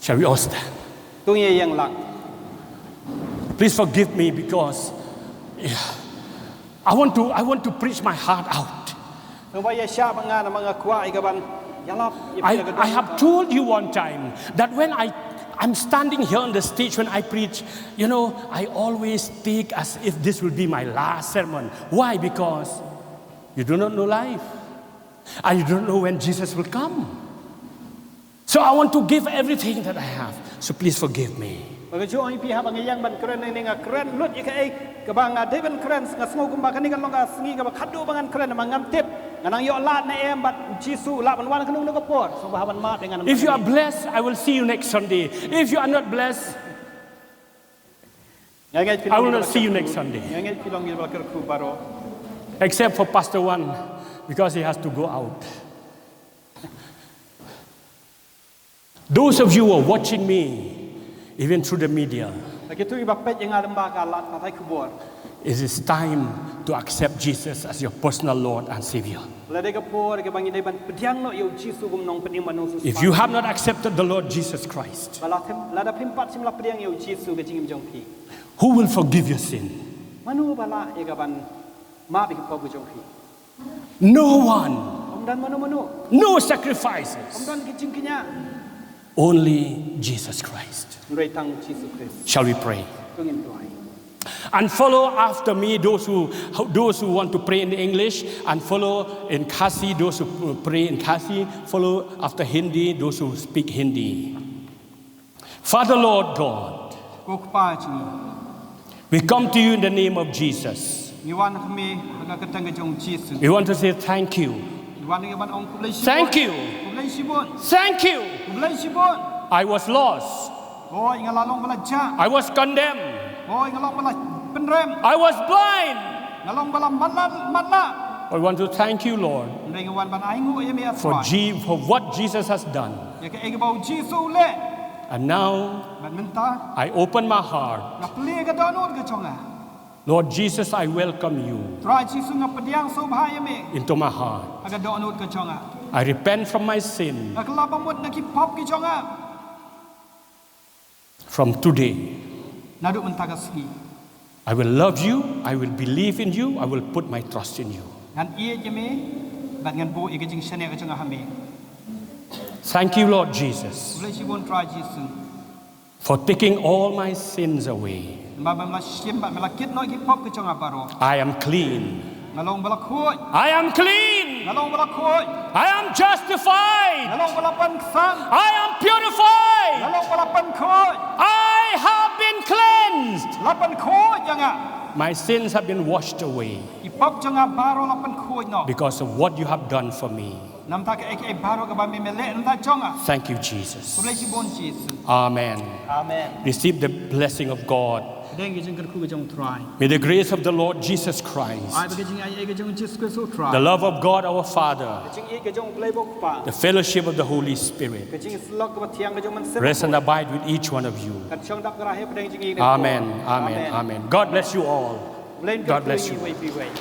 Shall we all stand? To ngin ïeng lang. Please forgive me because, yeah, I want to, I want to preach my heart out. Sngewbha ïa shah bad nga namar nga kwah ïa ka ban ïalap ïa ka. I, I have told you one time that when I, I'm standing here on the stage when I preach, you know, I always speak as if this will be my last sermon. Why? Because you do not know life. And you don't know when Jesus will come. So I want to give everything that I have. So please forgive me. Ba ka ju ong ïa phi haba nga ïeng ban kren ne nga kren lut ïa kaei kaba nga dei ban kren, nga sngew kumba kane kan long ka sngi kaba khadduh ba ngan kren, ba ngam tip nga nang ïoh lad ne em bad u Jisu u lah ban wan ha kano kano ka por. Sngewbha ban map ïa nga. If you are blessed, I will see you next Sunday. If you are not blessed, I will not see you next Sunday. Except for Pastor One, because he has to go out. Those of you who are watching me, even through the media, it is time to accept Jesus as your personal Lord and Savior. Lada ka por kaba ngi dei ban pdiang noh ïa u Jisu kum nongpynim bad nongsuspah. If you have not accepted the Lord Jesus Christ, Ba la phim, lada phim pat shym la pdiang ïa u Jisu ka jingim jong phi, who will forgive your sin? Mano ba lah ïa ka ban map ïa ka pop ka jong phi? No one. Ym don mano mano. No sacrifices. Ym don ki jingkñia. Only Jesus Christ. Hynrei tang Jisu Khrist. Shall we pray? To ngin duwai. And follow after me, those who, those who want to pray in English, and follow in Khasi, those who pray in Khasi, follow after Hindi, those who speak Hindi. Father, Lord God, Ko Kpa jong ngi, we come to you in the name of Jesus. Ngi wan ha me ha ka kyrteng ka jong u Jisu. We want to say thank you. Ngi wan ïa ban ong khublei shibun. Thank you. Khublei shibun. Thank you. Khublei shibun. I was lost. Hooid, nga la long ba la jah. I was condemned. Hooid, nga long ba la pynrem. I was blind. Nga long ba la matlah, matlah. I want to thank you, Lord, Hynrei nga wan ban ainguh ïa me, ah Trai, for what Jesus has done. Ïa kaei kaba u Jisu u leh. And now, bad mynta, I open my heart. Nga plie ka dohnud ka jong nga. Lord Jesus, I welcome you. Trai Jisu, nga pdiang sngewbha ïa me. Into my heart. Ha ka dohnud ka jong nga. I repent from my sin. Nga kylla ba mut na ki pop ki jong nga. From today, naduh mynta ka sngi, I will love you, I will believe in you, I will put my trust in you. Ngan ïeit ïa me, bad ngan buh ïa ka jingshaniah ka jong nga ha me. Thank you, Lord Jesus, Khublei shibun Trai Jisu. for taking all my sins away. Namar ba me la shim bad me la kit noh ki pop ka jong nga baroh. I am clean. Nga long ba la khuid. I am clean. Nga long ba la khuid. I am justified. Nga long ba la pynksan. I am purified. Nga long ba la pynkhuid. I have been cleansed. La pynkhuid ïa nga. My sins have been washed away Ki pop jong nga baroh la pynkhuid noh. because of what you have done for me. Namar ka ei ka ei baroh kaba me me leh namar jong nga. Thank you, Jesus. Khublei shibun Jisu. Amen. Amen. Receive the blessing of God. Pdiang ïa ka jingkyrkhu ka jong Trai. May the grace of the Lord Jesus Christ, Ai ba ka jingaiei ka jong Jisu Khrist Trai. the love of God our Father, Ka jingïeit ka jong Blei Bok Pa. the fellowship of the Holy Spirit, Ka jingïasyllok kaba thiang ka jong Mynsiem. rest and abide with each one of you. Kan shong dap kyrhai pdiang jingïeit. Amen. Amen. Amen. Amen. God bless you all. Blei God bless you. Wei pi wei.